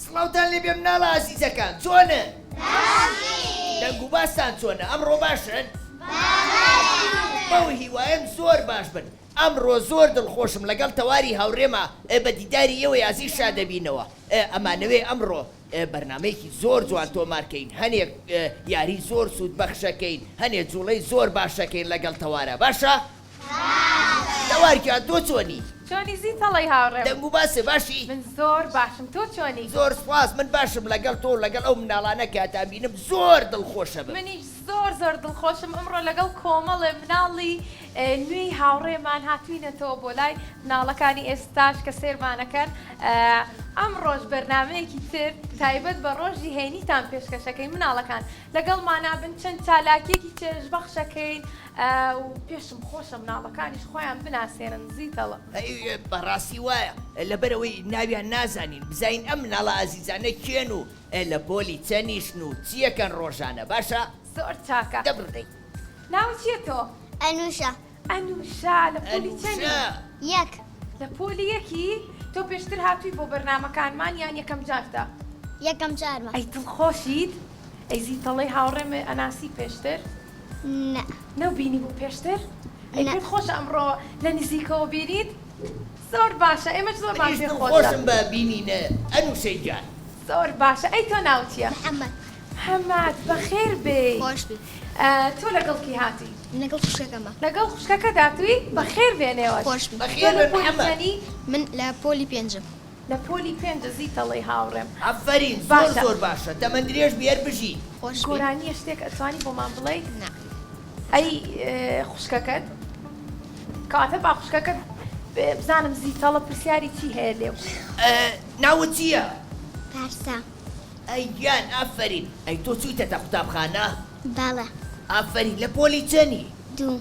سڵاوتان لێبێ مناڵە ئازیزەکان چۆنن؟ دەنگ و باستان چۆنە ئەمڕۆ باشن؟ بەو هیوایەم زۆر باش بن ئەمڕۆ زۆر دڵخۆشم لەگەڵ تەواری هاوڕێما بە دیداری ئێوەی ئازیز شادەبینەوە ئەمانەوێ ئەمڕۆ بەرنامەیەکی زۆر جوان تۆمار کەین هەنێک یاری زۆر سوود بەخشەکەین هەنێ جوڵەی زۆر باشەکەین لەگەڵ تەوارە باشە؟ تەوار گیان تۆ چۆنی؟ چۆنی زیتەڵەی هاوڕێم؟ دەنگ و باسێ باشی؟ من زۆر باشم تۆ چۆنی؟ زۆر سوپاس من باشم لەگەڵ تۆ و لەگەڵ ئەو مناڵانە کە ئەتانبینم زۆر دڵخۆشەبم. منیش زۆر زۆر دڵخۆشم ئەمڕۆ لەگەڵ کۆمەڵێ مناڵی نوێی هاوڕێمان هاتوینەتەوە بۆ لای مناڵەکانی ئێستاش کە سێرمانەکەن ئەمڕۆش بەرنامەیەکی تر تایبەت بە ڕۆژی هەینیتان پێشکەشەکەین مناڵەکان لەگەڵمانا بن چەند چالاکیەکی چێژبەخشەکەین و پێشم خۆشە مناڵەکانیش خۆیان بناسێنن زیتەڵە. بەڕاستی وایە لەبەرئەوەی ناویان نازانین بزانین ئەم مناڵە ئازیزانە کێن و لە پۆلی چەنیشن و چیەکەن ڕۆژانە باشە؟ زۆر چاکە. دە بڕ دەی. ناوت چیە تۆ؟ ئەنوشە. ئەنوشە لە پۆلی چەنی؟ ئەنوشە. یەک. لە پۆلی یەکی؟ تۆ پێشتر هاتووی بۆ بەرنامەکانمان یان یەکەم جارتە؟ یەکەم جارمە. ئەی دڵخۆشیت؟ ئەی زیتەڵەی هاوڕێم ئەناسی پێشتر؟ نا. نەو بینیبوو پێشتر؟ ئەی نا. پێت خۆشە ئەمڕۆ لە نزیکەوە بینیت؟ زۆر باشە ئێمەش زۆرمان منیش پێ خۆشە. دڵخۆشم بە بینینت ئەنوشەی گیان. زۆر باشە ئەی تۆ ناوت چیە؟ محمد. محمد بەخێر بێی. خۆش بی. تۆ لەگەڵ کی هاتووی؟ من لەگەڵ خوشکەکەمە. لەگەڵ خوشکەکەت هاتووی؟ بەخێر بێنێوەش. خۆش بی. تۆ بەخێر لە بێ پۆلی محمد. چەنی؟ من لە پۆلی پێنجم. لە پۆلی پێنجە زیتەڵەی هاوڕێم. ئافەرین زۆر باشە. زۆر باشە تەمەن درێژ بی هەر بژی. خۆش بی. گۆرانیە شتێک ئەتوانی بۆمان بڵێیت؟ نا. ئەی خوشکەکەت؟ کەواتە با خوشکەکەت بزانم زیتەڵە پرسیاری چی هەیە لێو. ناوت چیە؟ پارسا. ئەی گیان ئافەرین ئەی تۆ چویتەتە قوتابخانە؟ بەڵێ. ئافەرین لە پۆلی چەنی؟ دوو.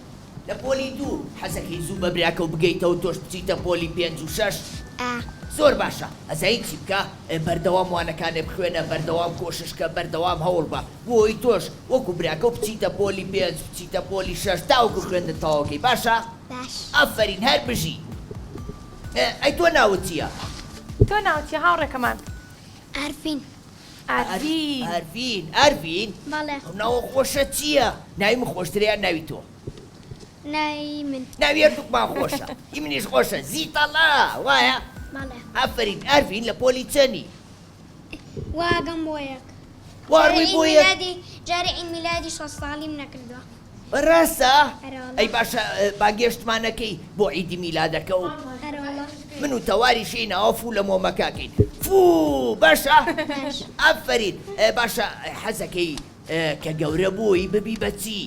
لە پۆلی دوو حەزەکەی زوو بە براکەو بگەیتەوە تۆش بچیتە پۆلی پێنج و شەش؟ ئا. زۆر باشە ئەزانی چی بکە بەردەوام وانەکانێ بخوێنە بەردەوام کۆشش کە بەردەوام هەوڵ بە بۆ ئەوەی تۆش وەکو براکەو بچیتە پۆلی پێنج بچیتە پۆلی شەش تاوەکو خوێندن تەواوکەی باشە؟ باش. ئافەرین هەر بژی. ئەی تۆ ناوت چیە؟ تۆ ناوت چیە هاوڕێکەمان؟ ئارڤین. ئارڤین. ئارڤین ئارڤین؟ بەڵێ. ئەو ناوە خۆشە چییە؟ ناوی من خۆشترە یان ناوی تۆ؟ ناوی من. ناوی هەردووکمان خۆشە. هی منیش خۆشە. زیتەڵە وایە؟ بەڵێ. ئافەرین ئارڤین لە پۆلی چەنی؟ وا ئەگەم بۆ یەک. وا ڕووی بۆ یەک. جارێ عید میلادی شەست ساڵیم نەکردووە. ڕاستە؟ ئەرەوەڵا. ئەی باشە بانگێشتمان ئەکەی بۆ عیدی میلادەکە و ئەرەوەڵا. من و تەواریش یەینەوە فوو لە مۆمەکە ئەکەین فوو باشە؟ باش. ئافەرین باشە حەزەکەی کە گەورە بووی ببی بە چی؟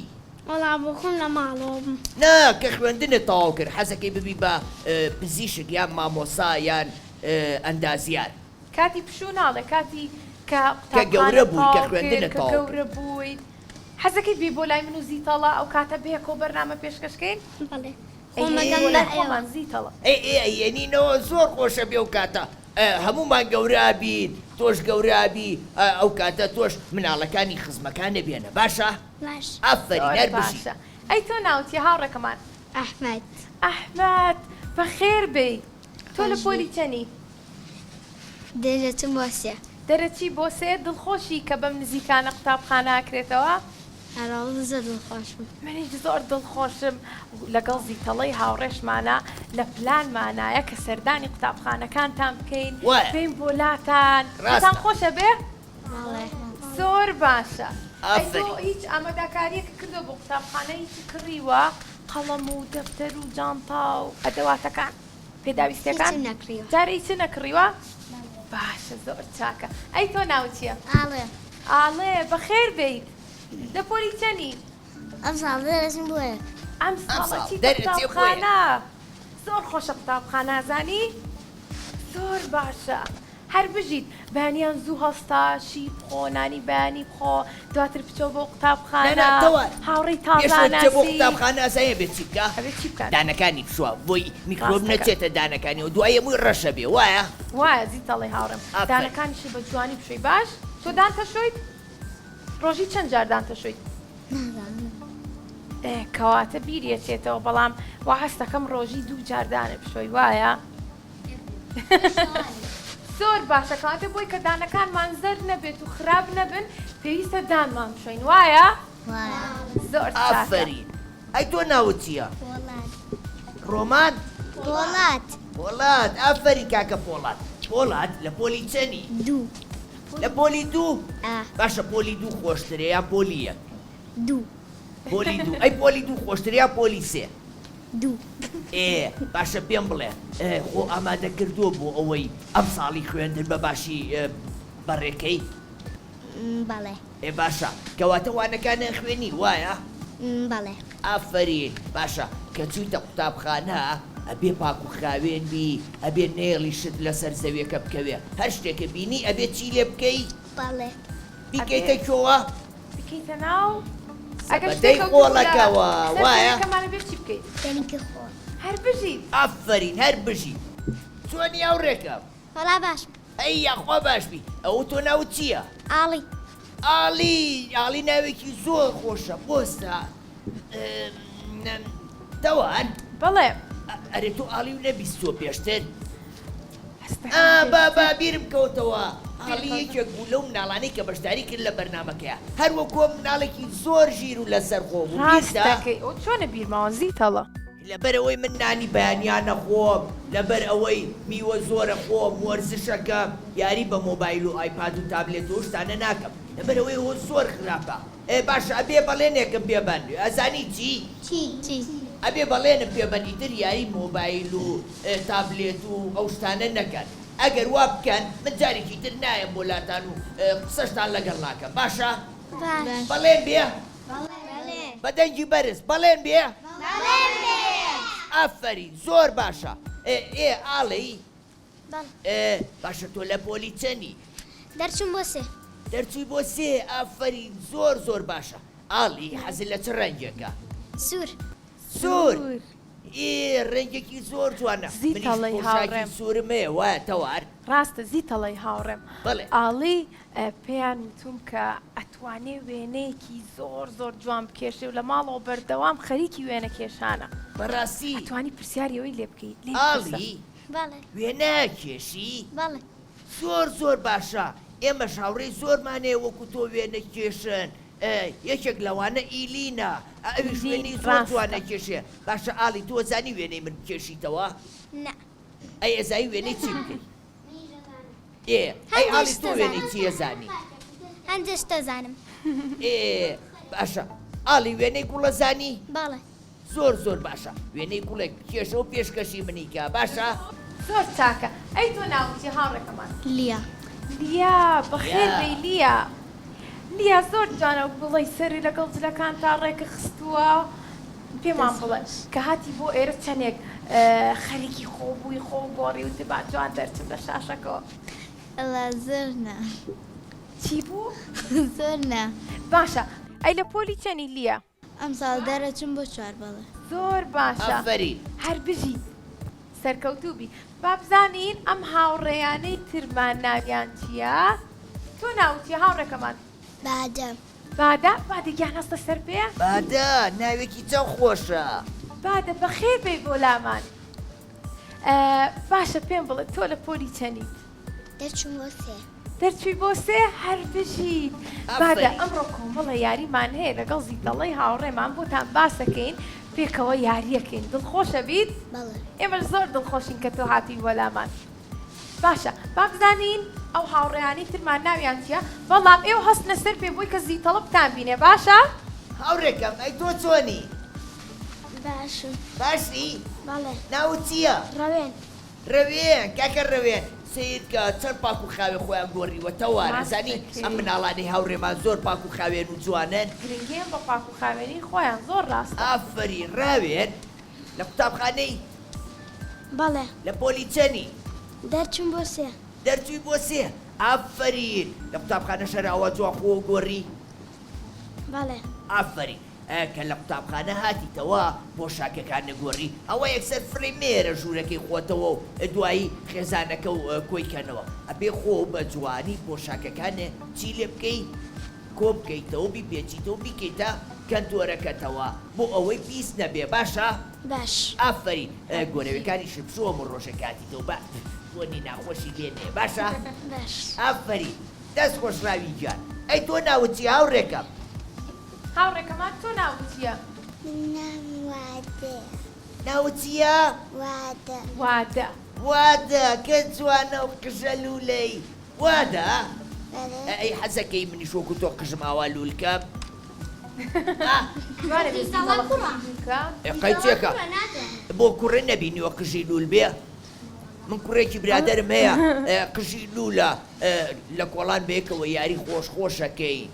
وەڵا بۆ خۆم لە ماڵەوە بم. نا کە خوێندنت تەواو کرد حەزەکەی ببی بە پزیشک یان مامۆسا یان ئەندازیار؟ کاتی پشوو ناڵێ کاتی کە کە گەورە قوتابخانەت بووی کە تەواو کرد خوێندنت کە تەواو کرد. گەورە بوویت حەزەکەی بێی بۆ لای من و زیتەڵە ئەو کاتە بەیەکەوە بەرنامە پێشکەش کەین؟ بەڵێ ئەی خۆم ئەی ئەگەم بۆ بە لای ئێوە. خۆمان زیتەڵە. ئەی ئەی ئەیەنینەوە زۆر خۆشە بێ ئەو کاتە هەموومان گەورە ئەبین تۆش گەورە ئەبی ئەو کاتە تۆش مناڵەکانی خزمەکانت بێنە باشە؟ باش. ئافەرین زۆر هەر بژی. باشە ئەی تۆ ناوت چیە هاوڕێکەمان؟ ئەحمەد. ئەحمەد بەخێر بێی تۆ لە خۆش بی. پۆلی چەنی؟ دەرەچم بۆ سێ. دەرەچی بۆ سێ؟ دڵخۆشی کە بەم نزیکانە قوتابخانە ئەکرێتەوە؟ ئەرەوەڵا زۆر دڵخۆشم. منیش زۆر دڵخۆشم لەگەڵ زیتەڵەی هاوڕێشمانا لە پلانمانایە کە سەردانی قوتابخانەکانتان بکەین وایە. بێین بۆ لاتان پێتان ڕاستە. خۆشە بێ؟ بەڵێ. زۆر باشە ئەی تۆ ئافەرین. هیچ ئاماداکاریەکت کردوە بۆ قوتابخانە هیچی کڕیوە قەڵەم و دەفتەر و جانتا و ئەدەواتەکان؟ پێداویستیەکان؟ هیچم نەکڕیوە. جارێ هیچت نەکڕیوە؟ باشە زۆر چاکە. ئەی تۆ ناوت چیە؟ ئاڵێ. ئاڵێ بەخێر بێیت. لە پۆلی چەنی؟ ئەمساڵ دەرەچم بۆ یەک. ئەمساڵ ئەمساڵ ئەچیتە دەرەچێ بۆ یەک. قوتابخانە. زۆر خۆشە قوتابخانە ئەزانی؟ زۆر باشە. هەر بژیت بەیانیان زوو هەستە شیر بخۆ نانی بەیانی بخۆ دواتر بچۆ بۆ نا نا قوتابخانە تەوار هاوڕێی پێش تازە ئەوەی بچێ بۆ ئەناسی قوتابخانە ئەزانی ئەبێ چی بکا ئەبێ چی بکات دانەکانی بشوا بۆی میکرۆب ڕاستەکە نەچێتە دانەکانیەوە دوای هەمووی ڕەشە بێ وایە؟ وایە زیتەڵی هاوڕێم ئافەرین. دانەکانیشی بە جوانی بشۆی باش تۆ دان تەشۆیت ڕۆژی چەند جار دان تەشۆیت؟ نازانم. ئێ کەواتە بیری ئەچێتەوە بەڵام وا هەستەکەم ڕۆژی دوو جار دانە بشۆی وایە؟ زۆر باشە کەواتە بۆی کە دانەکانمان زەرد نەبێت و خراپ نەبن پێویستە دانمان بشۆین وایە؟ وایە. زۆر چاکە. ئافەرین ئەی تۆ ناوت چییە؟ پۆڵاد. ڕۆمان؟ پۆڵاد. پۆڵاد ئافەرین کاکە پۆڵاد. پۆڵاد لە پۆلی چەنی؟ دوو. لە پۆلی دوو؟ ئا. باشە پۆلی دوو خۆشترە یان پۆلی یەک؟ دوو. پۆلی دوو ئەی پۆلی دوو خۆشترە یان پۆلی سێ؟ دوو. ئێ باشە پێم بڵێ خۆ ئامادە کردووە بۆ ئەوەی ئەمساڵی خوێندن بە باشی بەڕێکەی؟ بەڵێ. ئێ باشە کەواتە وانەکان ئەخوێنی وایە؟ بەڵێ. ئافەرین باشە کە چوویتە قوتابخانە ئەبێ پاک و خاوێن بی ئەبێ نەیەڵی شت لەسەر زەویەکە بکەوێ هەر شتێکە بینی ئەبێ چی لێ بکەی؟ بەڵێ. بیکەیتە کوێوە؟ بکەیتە ناو ئەگەر شتێک سەبەتەی کەوتبوو لە خۆڵەکەوە سەر وایە؟ زەویەکەمان ئەبێ چی بکەیت؟ تەنیکە خۆڵ. هەر بژیت. ئافەرین هەر بژیت. چۆنی هاوڕێکەم؟ وەڵا باشم. ئەی یاخوا باش بی. ئەوە تۆ ناوت چییە؟ ئاڵی. ئاڵی ئاڵی ناوێکی زۆر خۆشە بۆسە تەوان. بەڵێ. ئەرێ تۆ ئاڵی و نەبیستووە پێشتر؟ ئا با با بیرم کەوتەوە ئاڵی یەکێک بوو لەو مناڵانەی کە بەشداری کرد لە بەرنامەکەیا هەر وەکۆ مناڵێکی زۆر ژیر و لەسەرخۆ بوو ڕاست دەکەی ئەو چۆنە بیرماوە زیتەڵە. لەبەر ئەوەی من نانی بەیانیان ئەخۆم لەبەر ئەوەی میوە زۆر ئەخۆم وەرزش ئەکەم یاری بە مۆبایل و ئایپاد و تابلێت و ئەو شتانە ناکەم لەبەر ئەوەی ئەوە زۆر خراپە ئێ باشە ئەبێ بەڵێنێکم پێ بەن ئەزانی چی؟ چی؟ چی؟ ئەبێ بەڵێنم پێ بەن ئیتر یاری مۆبایل و تابلێت و ئەو شتانە نەکەن ئەگەر وا بکەن من جارێکی تر نایەم بۆ لاتان و قسەشتان لەگەڵ ناکەم باشە؟ باش. بەڵێن بێ؟ بەڵێ. بە دەنگی بەرز بەڵێن بێ؟ بەڵێن بێ. ئافەرین زۆر باشە ئێ ئێ ئاڵێی؟ بەڵێ. ئێ باشە تۆ لە پۆلی چەنی؟ دەرچووم بۆ سێ. دەرچووی بۆ سێ ئافەرین زۆر زۆر باشە ئاڵی حەزت لە چ ڕەنگێکە؟ سوور. سوور ئێ ڕەنگێکی زۆر جوانە منیش زیتەڵەی پۆشاکی هاوڕێم. سوورم هەیە وایە تەوار؟ ڕاستە زیتەڵەی هاوڕێم. بەڵێ. ئاڵی پێیان وتووم کە ئەتوانێ وێنەیەکی زۆر زۆر جوان بکێشێ و لە ماڵەوە بەردەوام خەریکی وێنە کێشانە. بەڕاستی؟ ئەتوانی پرسیاری ئەوەی لێ بکەی لێی بپرسە. ئاڵی بەڵێ. وێنە ئەکێشی؟ بەڵێ. زۆر زۆر باشە ئێمەش هاوڕێی زۆرمان هەیە وەکو تۆ وێنە کێشن یەکێک لەوانە ئیلینە ئەویش ئیلین وێنەی زۆر جوان ڕاستە. ئەکێشێ باشە ئاڵی تۆ ئەزانی وێنەی من بکێشیتەوە؟ نا. ئەی ئەزای وێنەی چی بکەی؟ ئێ ئەی هەندێ ئاڵی شت تۆ وێنەی ئەزانم. چی ئەزانی؟ هەندێ شت ئەزانم. ئێ باشە ئاڵی وێنەی گوڵ ئەزانی؟ بەڵێ. زۆر زۆر باشە وێنەی گوڵێک بکێشە و پێشکەشی منی کە باشە؟ زۆر چاکە ئەی تۆ ناوت چیە هاوڕێکەمان؟ لیا. لیا بەخێر بێی لیا. لیا زۆر جوانە ئەو گوڵەی سەری لەگەڵ جلەکانتا ڕێکە خستووە پێمان بڵێ کە هاتی بۆ ئێرە چەنێک خەریکی خۆ بووی خۆ گۆڕی وتی با جوان دەرچم لە شاشەکەوە؟ وەڵا زۆر نا. چی بوو؟ زۆر نا. باشە ئەی لە پۆلی چەنی لیا؟ ئەمساڵ دەرەچم بۆ چوار بەڵێ. زۆر باشە ئافەرین. هەر بژیت سەرکەوتوو بی با بزانین ئەم هاوڕێیانەی ترمان ناویان چییە تۆ ناوت چیە هاوڕێکەمان؟ بادە. بادە بادە گیان هەستە سەر پێ. بادە ناوێکی چەند خۆشە. بادە بەخێر بێی بۆ لامان باشە پێم بڵێ تۆ لە پۆلی چەنیت؟ دەرچووم بۆ سێ. دەرچووی بۆ سێ؟ هەر بژیت. بادە ئافەرین. ئەمڕۆ کۆمەڵە یاریمان هەیە لەگەڵ زیتەڵەی هاوڕێمان بۆتان باسەکەین پێکەوە یاریەکەین دڵخۆشە بیت؟ بەڵێ. ئێمەش زۆر دڵخۆشین کە تۆ هاتووی بۆ لامان. باشە با بزانین ئەو هاوڕێیانەی ترمان ناویان چیە بەڵام ئێوە هەستنە سەر پێ بۆی کە زیتەڵە بتان بینێ باشە؟ هاوڕێکەم ئەی تۆ چۆنی؟ باشم. باشی؟ بەڵێ. ناوت چییە؟ ڕەوێن. رەوێن کاکە رەوێن سەیر کە چەند پاک و خاوێن خۆیان گۆریوە تەوار ئەزانی ئەم مناڵانەی هاورێمان زۆر پاک و خاوێن و جوانن. گرنگیان بە پاک و خاوێنی خۆیان زۆر ڕاستە. ئافەرین راوێن لە قوتابخانەی؟ بەڵێ. لە پۆلی چەنی؟ دەرچووم بۆ سێ. دەرچووی بۆ سێ ئافەرین لە قوتابخانەش هەر ئاوا جوان خۆ گۆری؟ بەڵێ. ئافەرین کە لە قوتابخانە هاتیتەوە پۆشاکەکانت گۆری ئەوە یەکسەر فڕێی مەیەرە ژوورەکەی خۆتەوە و دوایی خێزانەکە و کۆی کەنەوە ئەبێ خۆ بە جوانی پۆشاکەکانت چی لێ بکەی کۆ بکەیتەوە بیپێچیتەوە بیکەیتە کەنتۆرەکەتەوە بۆ ئەوەی پیس نەبێ باشە؟ باش. ئافەرین گۆرەویەکانیشت بشۆ هەموو ڕۆژێک کە هاتیتەوە بە. بۆنی ناخۆشی لێ نێ باشە؟ باش. ئافەرین دەست خۆش ڕاوی گیان. ئەی تۆ ناوت چیە هاوڕێکەم؟ هاوڕێکەمان تۆ ناوت چیە؟ من ناوم وادەیە. ناوت چیە؟ وادە. وادە. وادە کە جوانە و قژە لولەی. وادە؟ بەلێ. ئەی حەزەکەی منیش وەکو تۆ قژم ئاوا لول کەم؟ جوانە بێ زیتەڵە قژی لولکە. ئێ قەیچێکە بۆ کوڕێ نەبینیوە قژی لول بێ؟ من کوڕێکی برادەرم هەیە قژی لولە لە کۆڵان بەیەکەوە یاری خۆش خۆشەکەین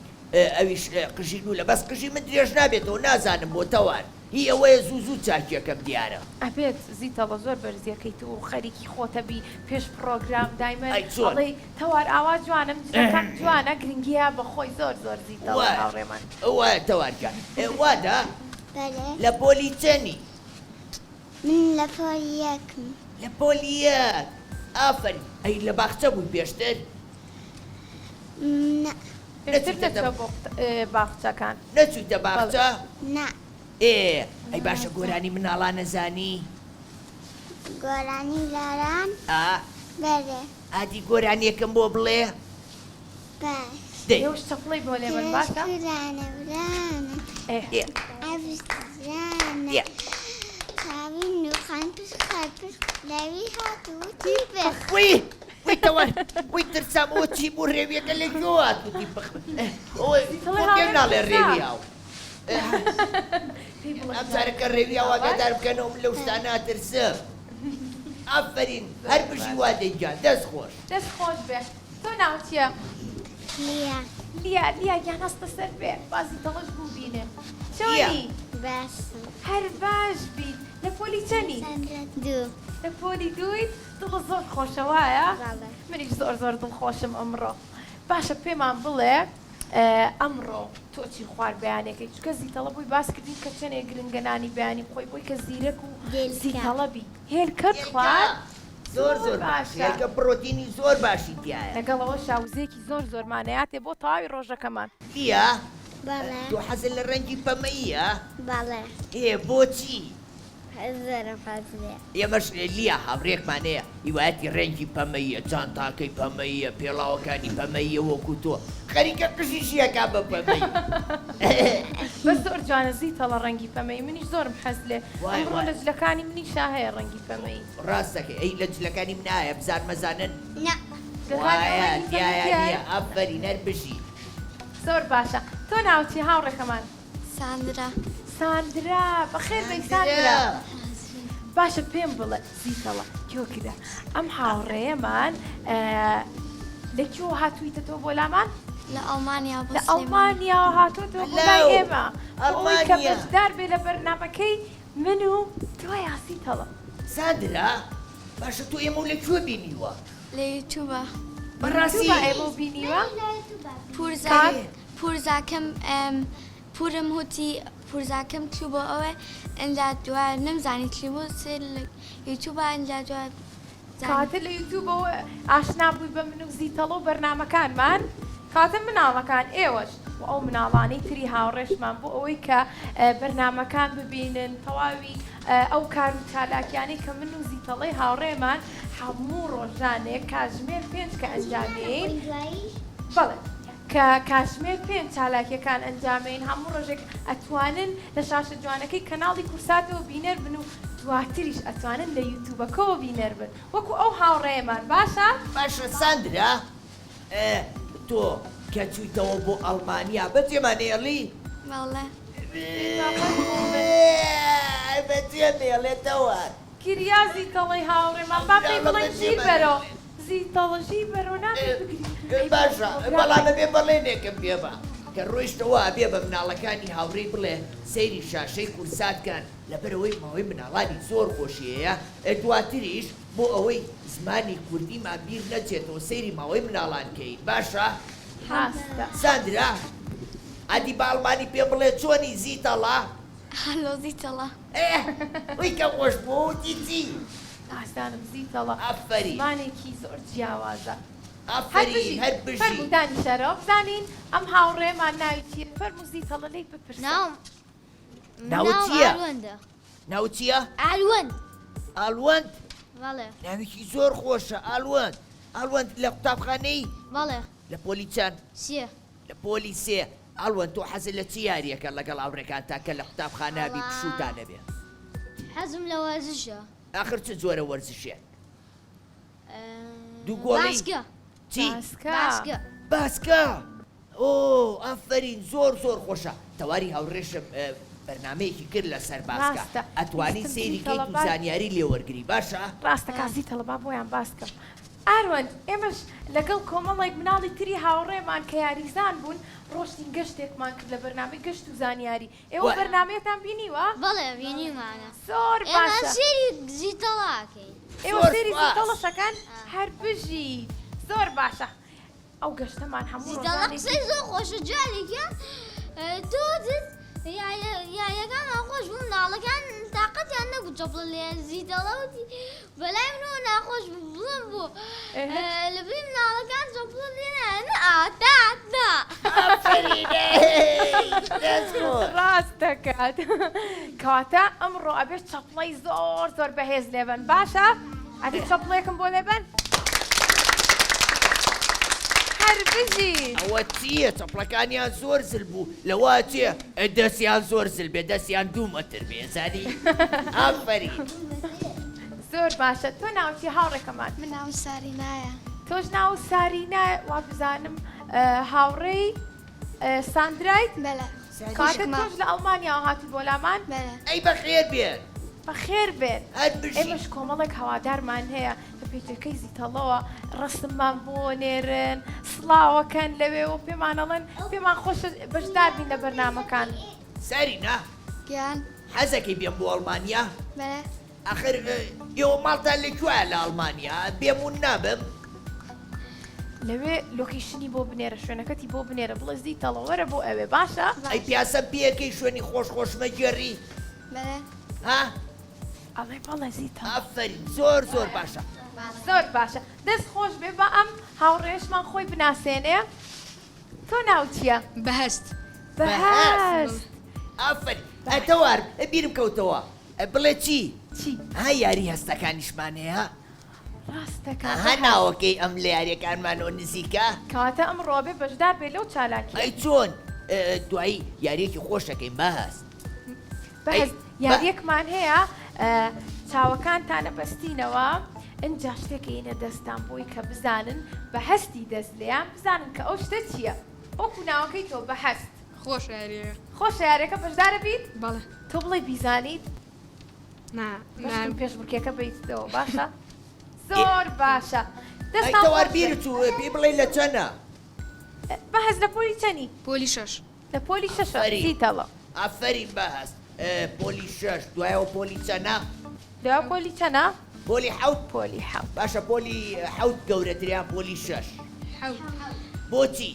ئەویش قژی لولە بەس قژی من درێژ نابێتەوە نازانم بۆ تەوار هی ئەوەیە زوو زوو چاکیەکەم دیارە. ئەبێت زیتەڵە زۆر بەرزیەکەیت و خەریکی خۆتەبی پێش پڕۆگرام دایمەن ئەی چۆن؟ ئەڵێی تەوار ئاوا جوانم جلەکەم جوانە گرنگیە بە خۆی زۆر زۆر زیتەڵە وایە هاوڕێمان. وایە تەوار گیان وادە بەلێ. لە پۆلی چەنی؟ من لە پۆلی یەکم. لە پۆلی یەک ئافەرین ئەی لە باخچە بووی پێشتر؟ نا. پێشتر نەچووە بۆ باخچەکان. نەچوویتە باخچە؟ نا. ئێ ئەی باشە گۆرانی مناڵان ئەزانی؟ گۆرانی لاران؟ ئا. بەلێ. ئادی گۆرانیەکم بۆ بڵێ. باش. دەی. ئێوەش چەپڵەی بۆ لێبەن باشە. کورانە ورانە. ئێ. ئێ. ئەفسانە. ئێ. چاوی نوخان پشت خەرپشت لەوی هات و وتی بخ. وی وی تەوار وی ترسام ئەوە چی بوو ڕێویەکە لە کوێوە هات وتی بخ ئەوە زیتەڵەی بۆ پێم هاوڕێم ناڵێ ترسا. ڕێوی ئاو. پێی بڵێ ئەم جارە کە ڕێوی ئاو ئاگادار بکەنەوە من لەو شتانە ئەترسم. ئافەرین هەر بژی وادەی گیان دەست خۆش. دەست خۆش بێ تۆ ناوت چیە؟ لیا. لیا لیا گیان هەستە سەر پێ با زیتەڵەش بووبینێ لیا. چۆنی؟ باشم. هەر باش بیت لە پۆلی چەنی؟ دوو. لە پۆلی دوویت دڵت زۆر خۆشە وایە؟ بەڵێ. منیش زۆر زۆر دڵخۆشم ئەمڕۆ باشە پێمان بڵێ ئەمڕۆ تۆ چی خوارد بەیانەکەی چونکە زیتەڵە بۆی باس کردین کە چەنێ گرنگە نانی بەیانی بخۆی بۆی کە زیرەک و زیتەڵە بی هێلکەت خوارد زۆر زۆر باشە هێلکە پڕۆتینی زۆر باشی تیایە لەگەڵ ئەوەشا وزەیەکی زۆر زۆرمانەیاتێ بۆ تەواوی ڕۆژەکەمان. لیا بەڵێ. تۆ حەزت لە ڕەنگی پەمەییە؟ بەڵێ. ئێ بۆچی؟ زۆرم حەز لێیە. ئێمەش لیا هاوڕێکمان هەیە هیوایەتی ڕەنگی پەمەییە جانتاکەی پەمەییە پێڵاوەکانی پەمەییە وەکو تۆ خەریکە قژیشی ئەکا بە پەمەیی. بەس زۆر جوانە زیتەڵە ڕەنگی پەمەیی منیش زۆرم حەز لێ وایە ئەمڕۆ وایە. لە جلەکانی منیشا هەیە ڕەنگی پەمەیی. ڕاست دەکەی ئەی لە جلەکانی منا هەیە بزان مەزانن؟ نا. جلەکانی وایە ڕەنگی پەمەیی تیایا تیایە؟ نییە ئافەرین هەر بژی. زۆر باشە تۆ ناوت چیە هاوڕێکەمان؟ ساندرا. ساندرا بەخێر بێی ساندرا. باشە پێم بڵێ زیتەڵە گوێگرە ئەم هاوڕێیەمان لە کوێوە هاتوویتەتەوە بۆ لامان؟ لە ئەڵمانیا بۆ لە ئەڵمانیاوە هاتووەتەوە بۆ لای ئێمە بۆ ئەوەی کە بەشدار بێ لە بەرنامەکەی من و تۆ یا زیتەڵە. ساندرا باشە تۆ ئێمەو لە کوێ بینیوە؟ لە یوتوبە. بەڕاستی؟ یوتوبە ئێمەو بینیوە؟ پورزا پورزاکەم پورم هوتی پورزاکەم چوو بۆ ئەوێ ئنجا دوای نەمزانی چی بوو سەیر لە یوتوبا ئنجا دوای زانیم. کەواتە لە یوتوبەوە ئاشنا بووی بە من و زیتەڵە و بەرنامەکانمان کەواتە مناڵەکان ئێوەش و ئەو مناڵانەی تری هاوڕێشمان بۆ ئەوەی کە بەرنامەکان ببینن تەواوی ئەو کار و چالاکیانەی کە من و زیتەڵەی هاوڕێمان هەموو ڕۆژانێک کاتژمێر پێنج کە ئەنجامێین بەڵێ کە کاتژمێر پێنج چالاکیەکان ئەنجامەین هەموو ڕۆژێک ئەتوانن لە شاشە جوانەکەی کەناڵی کورساتەوە بینەر بن و دواتریش ئەتوانن لە یوتوبەکەوە بینەر بن وەکو ئەو هاوڕێیەمان باشە؟ باشە ساندرا تۆ کە چویتەوە بۆ ئەڵمانیا بەجێمان ئێڵی؟ بەڵێ. بەجێم ئێڵێتەوە. گریا زیتەڵەی هاوڕێمان با پێی بڵێین ژیر بەرۆ زیتەڵە ژیر بەرۆ نابێ بگری ئەی باشە بەڵام ئەبێ بەڵێنێکم پێ بە کە ڕۆیشتەوە ئەبێ بە مناڵەکانی هاوڕێی بڵێ سەیری شاشەی کورسات کەن لەبەرئەوەی ماوەی مناڵانی زۆر خۆشی هەیە دواتریش بۆ ئەوەی زمانی کوردیمان بیر نەچێتەوە سەیری ماوەی مناڵان کەین باشە ڕاستە. ساندرا ئەدی بە ئەڵمانی پێم بڵێ چۆنی زیتەڵە؟ هەلۆ زیتەڵە. ئێ وی کە خۆش بوو وتی چی؟ نازانم زیتەڵە ئافەرین. زمانێکی زۆر جیاوازە. هەر ئافەرین بژی هەر بژی. فەرموو دانیشەرەوە بزانین ئەم هاوڕێمان ناوی چییە فەرموو زیتەڵە لێی بپرسە. ناوم ناوت ناوم چییە؟ ئالوەندە. ناوت چییە؟ ئالوەند. ئالوەند؟ بەڵێ. ناوێکی زۆر خۆشە ئالوەند. ئالوەند لە قوتابخانەی؟ بەڵێ. لە پۆلی چەند؟ سێ. لە پۆلی سێ. ئالوەند تۆ حەزت لە چ یارییەکە لەگەڵ هاوڕێکانتا کە لە قوتابخانە بی پشووتان هەبێ؟ حەزم لە وەرزشە. ئاخر چ جۆرە وەرزشێک؟ دوو گۆڵی؟ باسکە. چی؟ باسکە. باسکە. باسکە. ئۆ ئافەرین زۆر زۆر خۆشە تەواری هاوڕێشم بەرنامەیەکی کرد لەسەر باسکە ڕاستە ئەتوانی ویستم سەیری کەیت و زیتەڵە باس زانیاری لێ وەرگری باشە؟ ڕاستە کا زیتەڵە با بۆیان باس کەم ئاروەند ئێمەش لەگەڵ کۆمەڵێک مناڵی تری هاوڕێمان کە یاریزان بوون ڕۆشتین گەشتێکمان کرد لە بەرنامەی گەشت و زانیاری ئێوە وە. بەرنامەیەتان بینیوە؟ بەڵێ بینیومانە زۆر ئێمە باشە سەیری زیتەڵە ئەکەین. ئێوە زۆر سەیری سوپاس. زیتەڵەش ئەکەن؟ هەر بژیت زۆر باشە ئەو گەشتەمان هەموو زیتەڵە ڕۆژانێکی قسەی زۆر خۆشە جارێکیان تۆ وتت یاریەکانمان خۆش بوو مناڵەکان تاقەتیان نەبوو چەپڵە لێیان زیتەڵە وتی بەلای منەوە ناخۆش بوو بڵێم بۆ لەبری مناڵەکان چەپڵە لێ نایەن ئا تا تا. ئافەرین ئەی دەست خۆش. ڕاست دەکات کەواتە ئەمڕۆ ئەبێت چەپڵەی زۆر زۆر بەهێز لێبەن باشە ئەدی چەپڵێکم بۆ لێبەن هەر بژی. ئەوە چییە چەپڵەکانیان زۆر زل بوو لەوە ئەچێ دەستیان زۆر زل بێ دەستیان دوو مەتر بێ زانی ئافەرین. زۆر باشە تۆ ناوت چیە هاوڕێکەمان؟ من ناوم سارینایە. تۆش ناوت سارینایە وابزانم هاوڕێی ساندرایت؟ بەلێ. کاکە تۆش لە ئەڵمانیاوە هاتووی بۆ لامان؟ بەلێ. ئەی بەخێر بێن. بەخێر بێن. هەر بژی. ئێمەش کۆمەڵێک هەوادارمان هەیە لە پەیجەکەی زیتەڵەوە ڕەسممان بۆ نێرن سڵاوەکەن لەوێوە پێمان ئەڵێن پێمان خۆشە بەشدار بین لە بەرنامەکان. سارینا گیان. حەزەکەی بێم بۆ ئەڵمانیا؟ بەلێ. ئاخر ئێوە ماڵتان لە کوێیە لە ئەڵمانیا؟ بێم ون نابم؟ لەوێ location ی بۆ بنێرە شوێنەکەتی بۆ بنێرە بڵێ زیتەڵە وەرە بۆ ئەوێ باشە؟ ئەی پیاسەم پێکەی شوێنی خۆش خۆش مەگێڕی؟ بەلێ. ها؟ ئەڵێ بەڵێ زیتەڵە. ئافەرین زۆر زۆر باشە. زۆر باشە دەست خۆش بێ با ئەم هاوڕێیەشمان خۆی بناسێنێ تۆ ناوت چییە؟ بەهەست. بەهەست. ئافەرین ئەتەوار بیرم کەوتەوە بڵێ چی؟ چی؟ ها یاری هەستەکانیشمان هەیە؟ ڕاستەکا ئەها ناوەکەی ئەم لە یاریەکانمانەوە نزیکە؟ کەواتە ئەمڕۆ ئەبێ بەشدار بێ لەو چالاکیە. ئەی چۆن دوایی یاریەکی خۆش ئەکەین بەهەست. بەهەست یاریەکمان هەیە چاوەکانتان ئەبەستینەوە ئینجا شتێک ئەینە دەستان بۆی کە بزانن بە هەستی دەست لێیان بزانن کە ئەو شتە چییە وەکو ناوەکەی تۆ بەهەست. خۆشە یاریەکە. خۆشە یاریەکە بەشدارە بیت؟ بەڵێ. تۆ بڵێی بیزانیت؟ نا نا. بەشکم پێشبڕکێکە بەیتەوە باشە؟ زۆر باشە ئەی دەستان تەوار خۆش بێت. بیرت چوو پێی بڵێ لە چەنە؟ بەهەست لە پۆلی چەنی؟ پۆلی شەش. لە پۆلی شەشە ئافەرین زیتەڵە. ئافەرین بەهەست پۆلی شەش دوایەوە پۆلی چەنە؟ دوایەوە پۆلی چەنە؟ پۆلی حەوت. پۆلی حەوت. باشە پۆلی حەوت گەورەترە یان پۆلی شەش؟ حەوت. بۆچی؟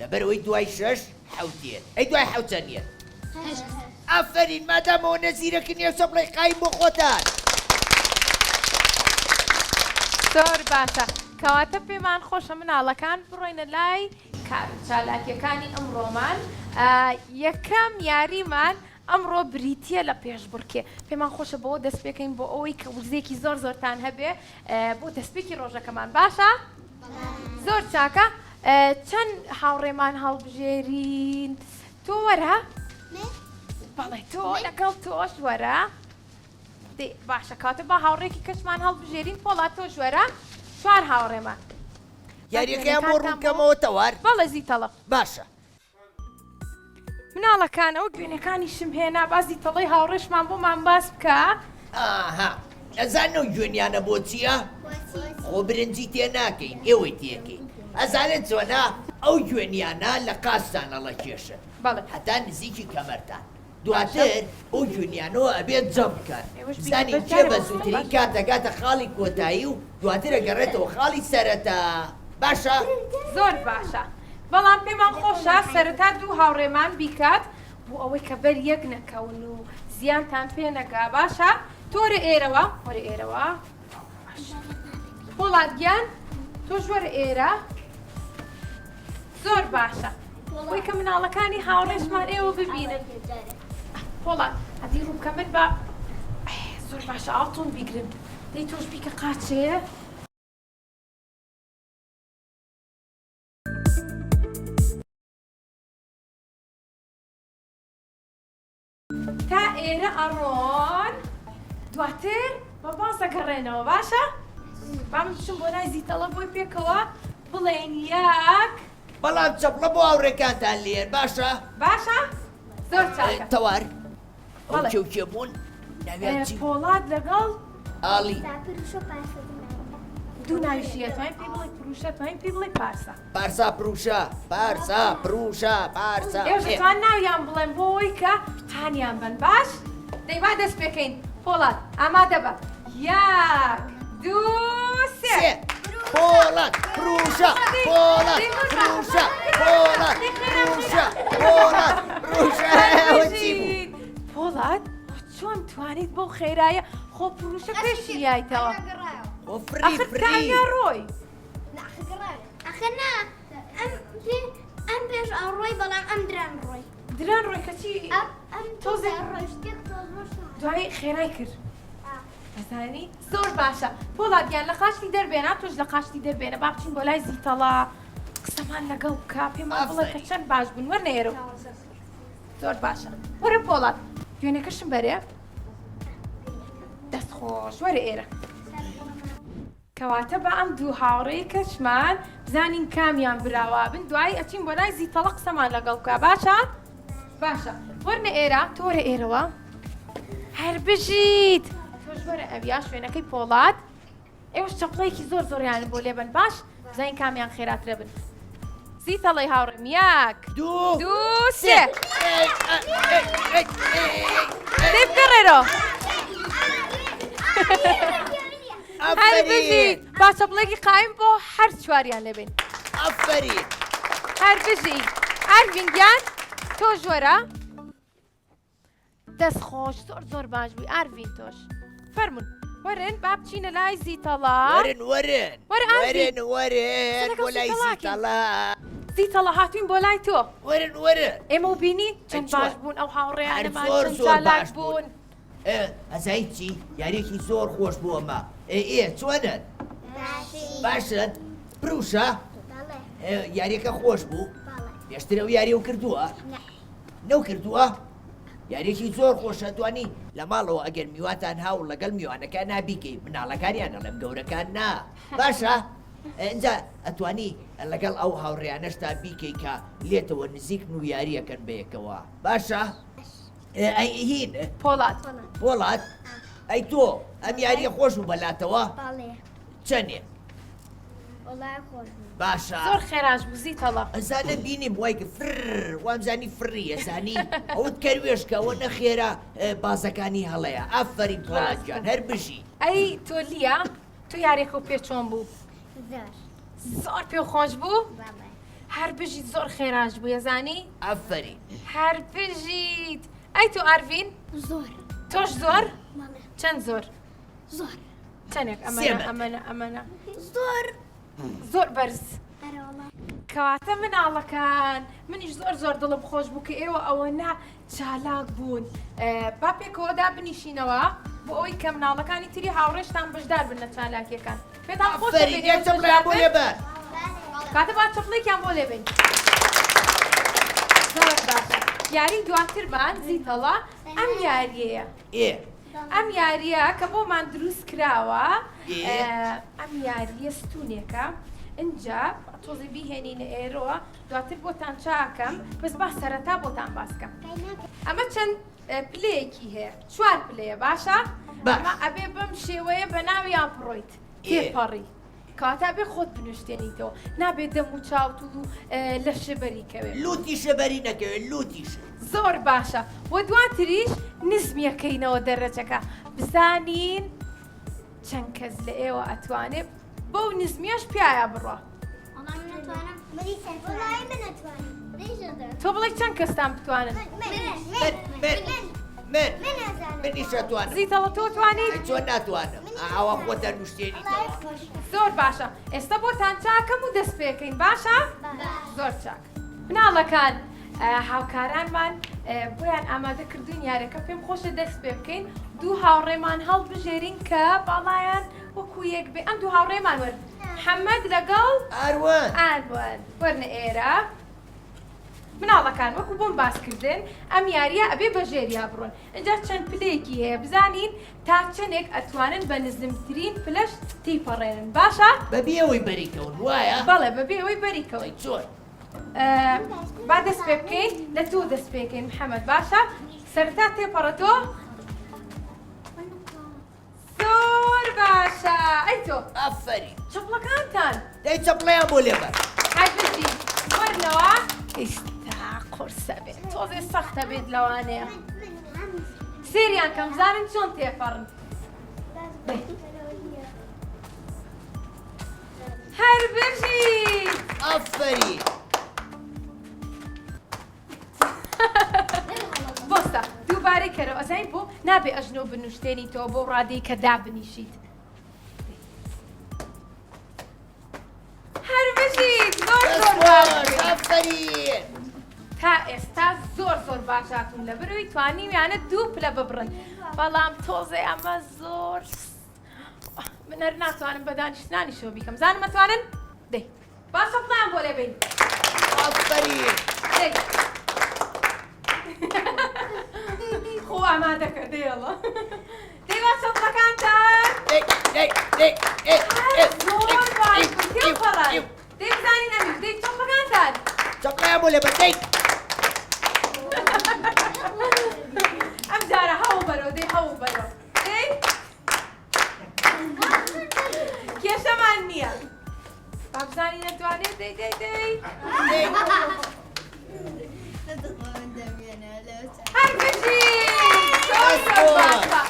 لەبەرئەوەی دوای شەش حەوت دێت. ئەی دوای حەوت چەند دێت؟ هەشت. ئافەرین مادام ئەوەنە زیرەکن یەکسەر بڵێ قایم بۆ خۆتان. زۆر باشە کەواتە پێمان خۆشە مناڵەکان بڕۆینە لای کار و چالاکیەکانی ئەمڕۆمان یەکەم یاریمان ئەمڕۆ بریتیە لە پێشبڕکێ پێمان خۆشە بەوە دەست پێکەین بۆ ئەوەی کە وزەیەکی زۆر زۆرتان هەبێ بۆ دەستپێکی ڕۆژەکەمان باشە زۆر چاکە چەند هاوڕێمان هەڵبژێرین تۆ وەرە بەڵێ تۆ لەگەڵ تۆش وەرە باشە کاتە با هاوڕێکی کەشمان هەڵبژێرین پۆڵا تۆش وەرە چوار هاوڕێمان یاریەکەیان بۆ ڕوونکەمەوە تەوار بەڵێ زیتەڵە باشە مناڵەکان ئەو گوێنەکانیشم هێنا با زیتەڵەی هاوڕێشمان بۆمان باس بکە. ئاها ئەزانن ئەو گوێنیانە بۆ چییە؟ خۆ برنجی تێ ناکەین ئێوەی تێکەین ئەزانن چۆنە ئەو گوێنیانە لە قاچتان ئەڵەکێشن بەڵێ. هەتا نزیکی کەمەرتان دواتر ئەو گوێنیانەوە ئەبێت جەم بکەن ئێوەش بیرت بزانین بەس کێ جارێ بە بۆ زووترین باش. کات دەگاتە خاڵی کۆتایی و دواتر ئەگەڕێتەوە خاڵی سەرەتا باشە؟ زۆر باشە بەڵام پێمان خۆشە سەرەتا دوو هاوڕێمان بیکات بۆ ئەوەی کە بەر یەک نەکەون و زیانتان پێ نەگا باشە تۆرە ئێرەوە وەرە ئێرەوە باشە پۆڵاد گیان تۆش وەرە ئێرە زۆر باشە بۆی کە مناڵەکانی هاوڕێشمان ئێوە ببینن پۆڵاد ئەدی ڕووبکە من بە زۆر باشە ئاڵتون بیگرن. دەی تۆش بیکە قاچێ. تا ئێرە ئەڕۆن دواتر بە باز دەگەڕێنەوە باشە با من بچم بۆ لای زیتەڵە بۆی پێکەوە بڵێن یەک بەڵام چەپڵە بۆ هاوڕێکانتان لێن باشە باشە زۆر چاکە تەوار ئەو بەڵێ. کێ و کێ بوون ناویان چی پۆڵاد لەگەڵ ئاڵی دوو ناویشی ئەتوانین پێی بڵێ پروشە توانین پێی بڵێ پارسا پارسا پروشە پارسا پروشە پارسا ئێوەش ئەتوان ناویان بڵێن بۆ ئەوەی کە هانیان بن باش دەی با دەست پێکەین پۆڵاد ئامادە بە یەک دوو سێ پۆڵاد پروشە پۆڵاد پروشە پۆڵاد پروشە پۆڵاد پروشە ئەوە چی بوو؟ پۆڵاد چۆن توانیت بەو خێرایە خۆ پروشە پێشی یایتەوە خۆ فری ئەخر فری تانیا ڕۆی ئەخر نا ئەم پێ ئەم پێش ئەڕۆی بەڵام ئەم دران ڕۆی دران ڕۆی کەچی ئەم ئەم تۆزێ ڕۆی شتێک تۆز ڕۆشت دوایی خێرای کرد ئەزانی زۆر باشە پۆڵاد گیان لە قاچتی دەربێنە تۆش لە قاچتی دەربێنە با بچین بۆ لای زیتەڵا قسەمان لەگەڵ بکە پێمان بڵێ کە چەند باش بوون وەرنە ئێرە زۆر باشە وەرە پۆڵاد دوێنەکەشم بەرێ دەست خۆش وەرە ئێرە کەواتە با ئەم دوو هاوڕێی کەشمان بزانین کامیان براوا بن دوایی ئەچین بۆ لای زیتەڵە قسەمان لەگەڵ بکە باشە باشە وەرنە ئێرە تۆ وەرە ئێرەوە هەر بژیت تۆش وەرە ئەویا شوێنەکەی پۆڵاد ئێوەش چەپڵەیەکی زۆر زۆریان بۆ لێبن باش بزانین کامیان خێراترە بن زیتەڵەی هاوڕێم یەک دوو دوو سێ دەی بگەڕێرەوە هەر بژیت با چەپڵێکی قایم بۆ هەر چواریان لێبین ئەفەرین هەر بژی ئەرڤین گیان تۆ ژۆرە دەست خۆش زۆر زۆر باش بووی ئارڤین تۆش فەرمونون وەرن با بچینە لای زیتەڵا وەرن وەرن وەرە ئارڤین. وەرن وەرن لەگەڵ بۆ لای زیتەڵاکین. زیتەڵا زیتەڵا هاتوین بۆ لای تۆ وەرن وەرن ئێمە و بینی چەند چوار. باش بوون ئەو هاوڕێیانەمان هەر زۆر چەند زۆر چالاک باش بوون. بوون ئێ ئەزای چی یاریەکی زۆر خۆش بوو ئەمە ئێ ئێ چۆنن باشن پروشە ئێ، یاریەکە خۆش بوو پێشتر ئەو یاریەو کردووە نەو کردووە یاریەکی زۆر خۆشە توانی لە ماڵەوە ئەگەر میوانتان هاوڵ لەگەڵ میوانەکان نابیکەی مناڵەکانیان ئەڵێم گەورەکان نا باشە ئینجا ئەتوانی لەگەڵ ئەو هاوڕێیانەشتا بیکەی کە لێتەوە نزیکن و یاریەکەن بەیەکەوە باشە ئەی هین پۆڵاد پۆڵاد ئەی تۆ ئەم یاریە خۆش بوو بەلاتەوە چەنێ باشە زۆر خێراش بوو زیتەڵە ئەزانە بینیم وای کە فر وامزانی فڕی ئەزانی ئەوت کەروێشکە ئەوە نەخێرا بازەکانی هەڵەیە ئافەرین پۆڵاد گیان هەر بژی. ئەی تۆ لیا تۆ یاریەکەو پێ چۆن بوو؟ زۆر زۆر پێ خۆش بوو؟ بەڵێ. هەر بژیت زۆر خێراش بوو یەزانی؟ ئافەرین. هەر بژیت. ئەی تۆ ئارڤین؟ زۆر. تۆش زۆر؟ بەڵێ. چەند زۆر؟ زۆر. چەندێک ئەمەنە ئەمەنە ئەمەنە زۆر زۆر بەرز کەواتە مناڵەکان منیش زۆر زۆر دڵم خۆش بوو کە ئێوە ئەوە نا چالاک بوون با پێکەوە دابنیشینەوە بۆ ئەوەی کە مناڵەکانی تری هاوڕێشتان بەشدار بن لە چالاکیەکان پێتان خۆش بۆ لێبەر کاتە با چەپڵێکیان بۆ لێبین زۆر باشە یاری دواترمان زیتەڵە ئەم یاریەیە ئەم یارییە کە بۆمان دروست کراوە ئەم یارییە ستونێکە ئینجا تۆزی بیهێنینە ئێرەوە دواتر بۆتان چاکەم بەس با سەرەتا بۆتان باسکەم ئەمە چەند پلەیەکی هەیە چوار پلەیە باشە ئەمە ئەبێ بەم شێوەیە بە ناویان بڕۆیت تێپەڕی کەواتە ئەبێ خۆت بنوشتێنیتەوە نابێت دەم و چاوت و لەشێ بەری کەوێ. لوتیشە بەری نەکەوێ لوتیشە. زۆر باشە وە دواتریش نزمیەکەینەوە دەرەجەکە بزانین چەند کەس لە ئێوە ئەتوانێ بەو نزمیەش پیایا بڕوا. وەڵا من ئەتوانم. وەڵایی من ئەتوانم. تۆ بڵێ چەند کەستان بتوانن؟ من من من منیش ئەتوانم. زیتەڵە تۆ توانیت؟ ئەی چۆن ناتوانم ئاوا خۆتە نوشتێنیتەوە. زۆر باشە ئێستا بۆتان چاکەم و دەست پێکەین باشە؟ زۆر چاک مناڵەکان هاوکارانمان بۆیان ئامادە کردوین یارەکە پێم خۆشە دەست پێ بکەین. دوو هاوڕێمان هەڵبژێرین کە باڵایان وەکو یەک بێ. ئەم دوو هاوڕێمان وەرن. محەممەد لەگەڵ ئاروەند. ئاروەند وەرنە ئێرە. مناڵەکان وەکو بۆم باس کردن ئەم یاریە ئەبێ بە ژێریا بڕۆن ئینجا چەند پلەیەکی هەیە بزانین تا چەنێک ئەتوانن بە نزمترین پلەش تیپەڕێنن باشە؟ بەبێ ئەوەی بەری کەون وایە؟ بەڵێ بەبێ ئەوەی بەری کەون. ئەی چۆن؟ با دەست پێ بکەین لە تۆ دەست پێکەین محەممەد باشە سەرەتا تێپەڕە تۆ زۆر باشە ئەی تۆ ئافەرین چەپڵەکانتان دەی چەپڵەیان بۆ لێبەر هەر بژی وەرنەوە ئێستا قورسە بێت تۆزێ سەختە بێت لەوانەیە سێریان کەم بزانن چۆن تێپەڕن هەر بژی ئافەرین بۆستە دووبارەی کەرەوە ئەزانی بۆ نابێ ئەژنۆ بنوشتێنیتەوە بۆ ڕادەی کە دابنیشیت هەر بژیت زۆر زۆر باش بووی. ئافەرین تا ئێستا زۆر زۆر باش هاتوون لەبەرەوەی توانیویانە دوو پلە ببڕن بەڵام تۆزێ ئەمە زۆر من هەر ناتوانم بە دانیشتنانیشەوە بیکەم زانم ئەتوانن دەی با چەپڵەیان بۆ لێبەین. ئافەرین. دەی. خۆ ئامادەکە دەیەڵە. دەی با چەپڵەکانتان. دەی دەی دەی ئێ ئێ زۆر باش بوو تێپەڕان. دەی بزانین ئەمیش دەی چەپڵەکانتان. چەپڵەیان بۆ لێبە دەی. ئەم جارە هەوڵ بەرەوە دەی هەوڵ بەرەوە. دەی. کێشەمان نییە. با بزانین ئەتوانێت دەی دەی دەی هەر بژی زۆر زۆر باشە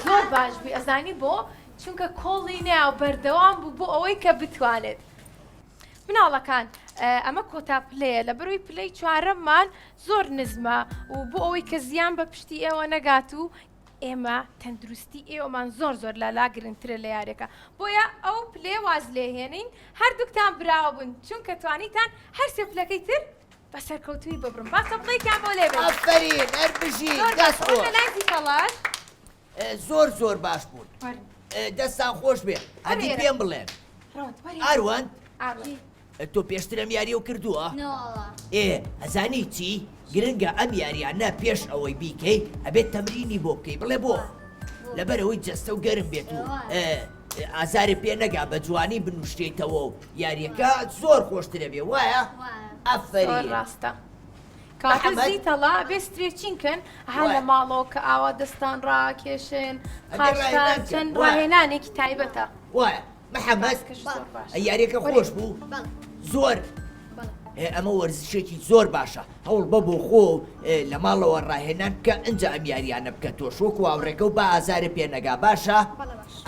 زۆر باش بووی ئەزانی بۆ چونکە کۆڵی نیا و بەردەوام بوو بۆ ئەوەی کە بتوانێت مناڵەکان ئەمە کۆتا پلەیە لە بەروی پلەی چوارەممان زۆر نزمە و بۆ ئەوەی کە زیان بە پشتی ئێوە نەگات و ئێمە تەندروستی ئێوەمان زۆر زۆر لالا گرنگترە لە یاریەکە بۆیە ئەو پلەیە واز لێهێنین هەردووکتان براوە بوون چونکە توانیتان هەر سێ پلەکەی تر بە سەرکەوتووی ببڕن با چەپڵەیەکیان بۆ لێ بێت. ئافەرین هەر بژین زۆر دەست باشە وەرنە خۆش. لای زیتەڵەش. زۆر زۆر باش بوون وەرن. دەستان خۆش بێ ئەدی وەرە. پێم بڵێن ڕەوەند وەرە. ئاروەند ئاروەند. تۆ پێشتر ئەم یاریەو کردووە؟ نەوەڵا. ئێ ئەزانی چی؟ گرنگە ئەم یاریانە پێش ئەوەی بیکەی ئەبێت تەمرینی بۆ بکەی بڵێ بۆ؟ لەبەر ئەوەی جەستەو گەرم بێت و ئازارت پێ نەگا بە جوانی بنوشتێیتەوە و یاریەکە زۆر خۆشترە بێ وایە؟ ئەفەرین. زۆر ڕاستە. کەواتە محەمەد؟ زیتەڵا ئەبێ stretching کەن ها لە وایە. ماڵەوە کە ئاوا دەستان ڕاکێشن ئەبێ قاچتان ڕاهێنان کەن چەند وایە. ڕاهێنانێکی تایبەتە. وایە. محەمەد یاریەکە خۆش بوو زۆر ئەمە وەرزشێکی زۆر باشە هەوڵ بە بۆ خۆ لە ماڵەوە ڕاهێنان بکە ئەجا ئەم یاریانە بکە تۆش وەکو هاوڕێکە و بە ئازارە پێ نەگا باشە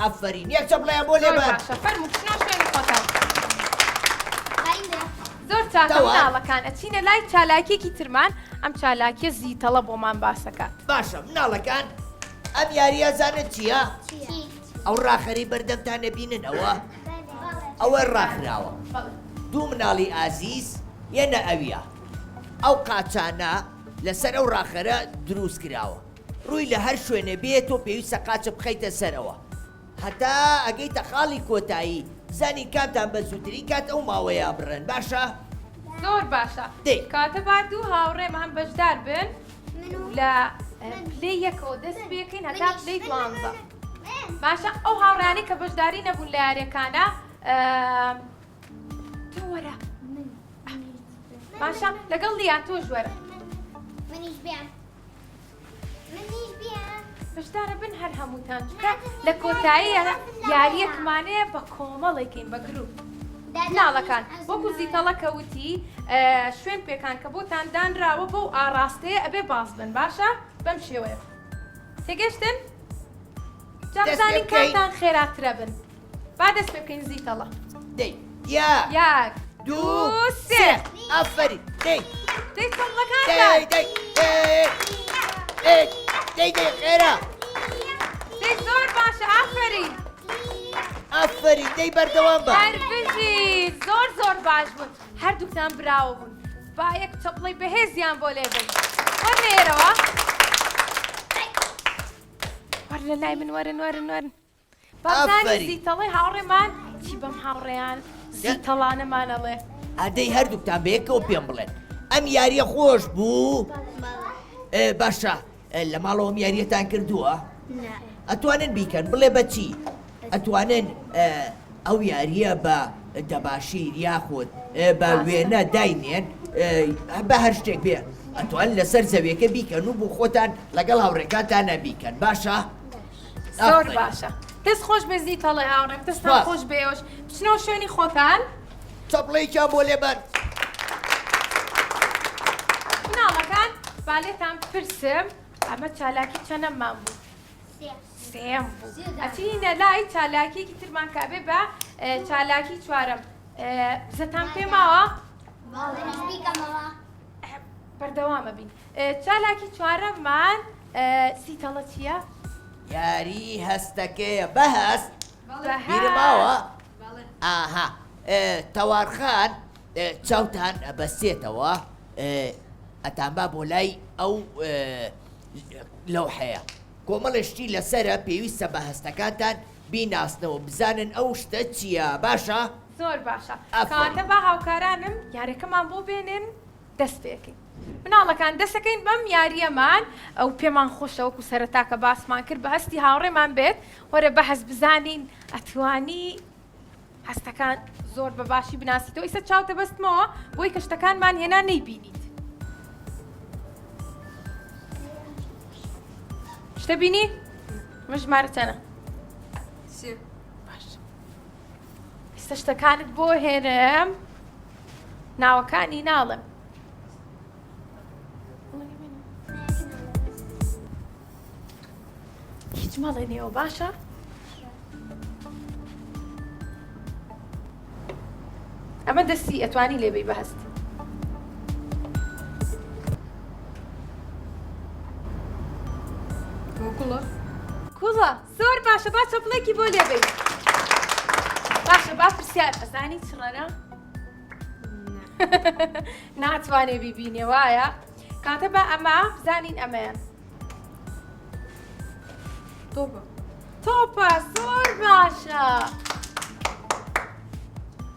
ئەفەرین یەک چەپڵەیان بۆ لێ زۆر چاکە مناڵەکان ئەچینە لای چالاکیەکی ترمان ئەم چالاکیە زیتەڵە بۆمان باسەکات باشە مناڵەکان ئەم یاریە زانن چییە؟ ئەو ڕاخەرەی بەردەمتان ئەبینن ئەوە ئەوە ڕاخراوە دوو مناڵی ئازیز یەنە ئەویا ئەو قاچانە لەسەر ئەو ڕاخەرە دروست کراوە ڕووی لە هەر شوێنێ بێ تۆ پێویستە قاچە بخەیتە سەرەوە هەتا ئەگەیتە خاڵی کۆتایی بزانین کامتان بە زووترین کات ئەو ماوەیە بڕن باشە زۆر باشە دەی. کاتە با دوو هاوڕێمان بەشدار بن لە پلەی یەکەوە دەست پێکەین هەتا پلەی دوانزە باشە ئەو هاوڕیانی کە بەشداری نەبوون لە یاریەکانە تۆ وەرە باشە لەگەڵ لیا تۆش وەرە منیش بێم منیش بێم بەشدارە بن هەر هەمووتان چونکە لە کۆتایی یاریەکمانەیە بە کۆمەڵێکین بە گروپ مناڵەکان وەکو زیتەڵە کە وتی شوێن پێکان کە بۆتان دانراوە بەو ئاڕاستەیە ئەبێ باز بن باشە بەم شێوەیە تێگەشتن جا بزانین کامتان خێراترە بن با دەست پێ بکەین زیتەڵە دەی یا یاک دوو سێ ئافەرین دەی دەی چەپڵەکانتان دەی دەی دەی دەی دەی دەی خێرا دەی زۆر باشە ئافەرین ئافەرین دەی بەردەوام بە. هەر بژی زۆر زۆر باش بوون هەردووکتان براوە بوون با یەک چەپڵەی بەهێزیان بۆ لێ بن وەرنە ئێرەوە. وەرنە لای من وەرن وەرن وەرن. با بزانین ئافەرین. زیتەڵەی هاوڕێمان چی بەم هاوڕێیان زیتەڵانەمان ئەڵێ. ئەدەی هەردووکتان بەیەکەوە پێم بڵێن ئەم یاریە خۆش بوو؟ ئێ، باشە ئێ، لە ماڵەوە ئەم یاریەتان کردووە؟ ئەتوانن بیکەن بڵێ بە چی؟ ئەتوانن ئێ، ئەو یاریە بە دەباشیر یاخود ئێ، بە وێنە داینێن ئێ، بە هەر شتێک بێ ئەتوان لەسەر زەویەکە بیکەن و بۆ خۆتان لەگەڵ هاوڕێکانتانە بیکەن باشە؟ زۆر باشە دەست خۆش بێ زیتەڵێ هاوڕێم دەستان خۆش بێ ئێوەش بچنەوە شوێنی خۆتان. چەپڵەیەکیان بۆ لێبەن. مناڵەکان با لێتان پرسم ئەمە چالاکی چەنەممان بوو؟ سێم بوو ئەچینە لای چالاکیەکی ترمان کە ئەبێ بە چالاکی چوارەم بزەتان پێ ماوە؟ بەردەوامە بین چالاکی چوارەممان سیتەڵە چییە؟ یاری هەستەکەیە بەهەست بیرم ماوە؟ ئاها تەوارخان چاوتان ئەبەستێتەوە ئەتانبا بۆ لای ئەو لەوحەیە کۆمەڵێ شتی لەسەرە پێویستە بە هەستەکانتان بیناسنەوە بزانن ئەو شتە چییە باشە؟ زۆر باشە کەواتە با هاوکارانم یاریەکەمان بۆ بێنن دەست پێکەین مناڵەکان دەسەکەین بەم یاریەمان ئەو پێمان خۆشە وەکو سەرەتا کە باسمان کرد بە هەستی هاوڕێمان بێت وەرە بە هەست بزانین ئەتوانی هەستەکان زۆر بە باشی بناسیتەوە ئیسە چاوتە بەستمەوە بۆی کە شتەکانمان هێنا نەیبینیت شتە بینی مە ژمارە چەنە باش ئیستا شتەکانت بۆ هێنم ناوەکانی ناڵێم هیچ مەڵێنەوە باشە ئەمە دەستی ئەتوانی لێبی بەهست کوڵە کوڵە زۆر باشە با چەپڵێکی بۆ لێبەی باشە با پرسیار ئەزانی چڕەنە ناتوانێ بیبینێ وایە کاتە با ئەمە بزانین ئەمەیان تۆپە تۆپە زۆر باشە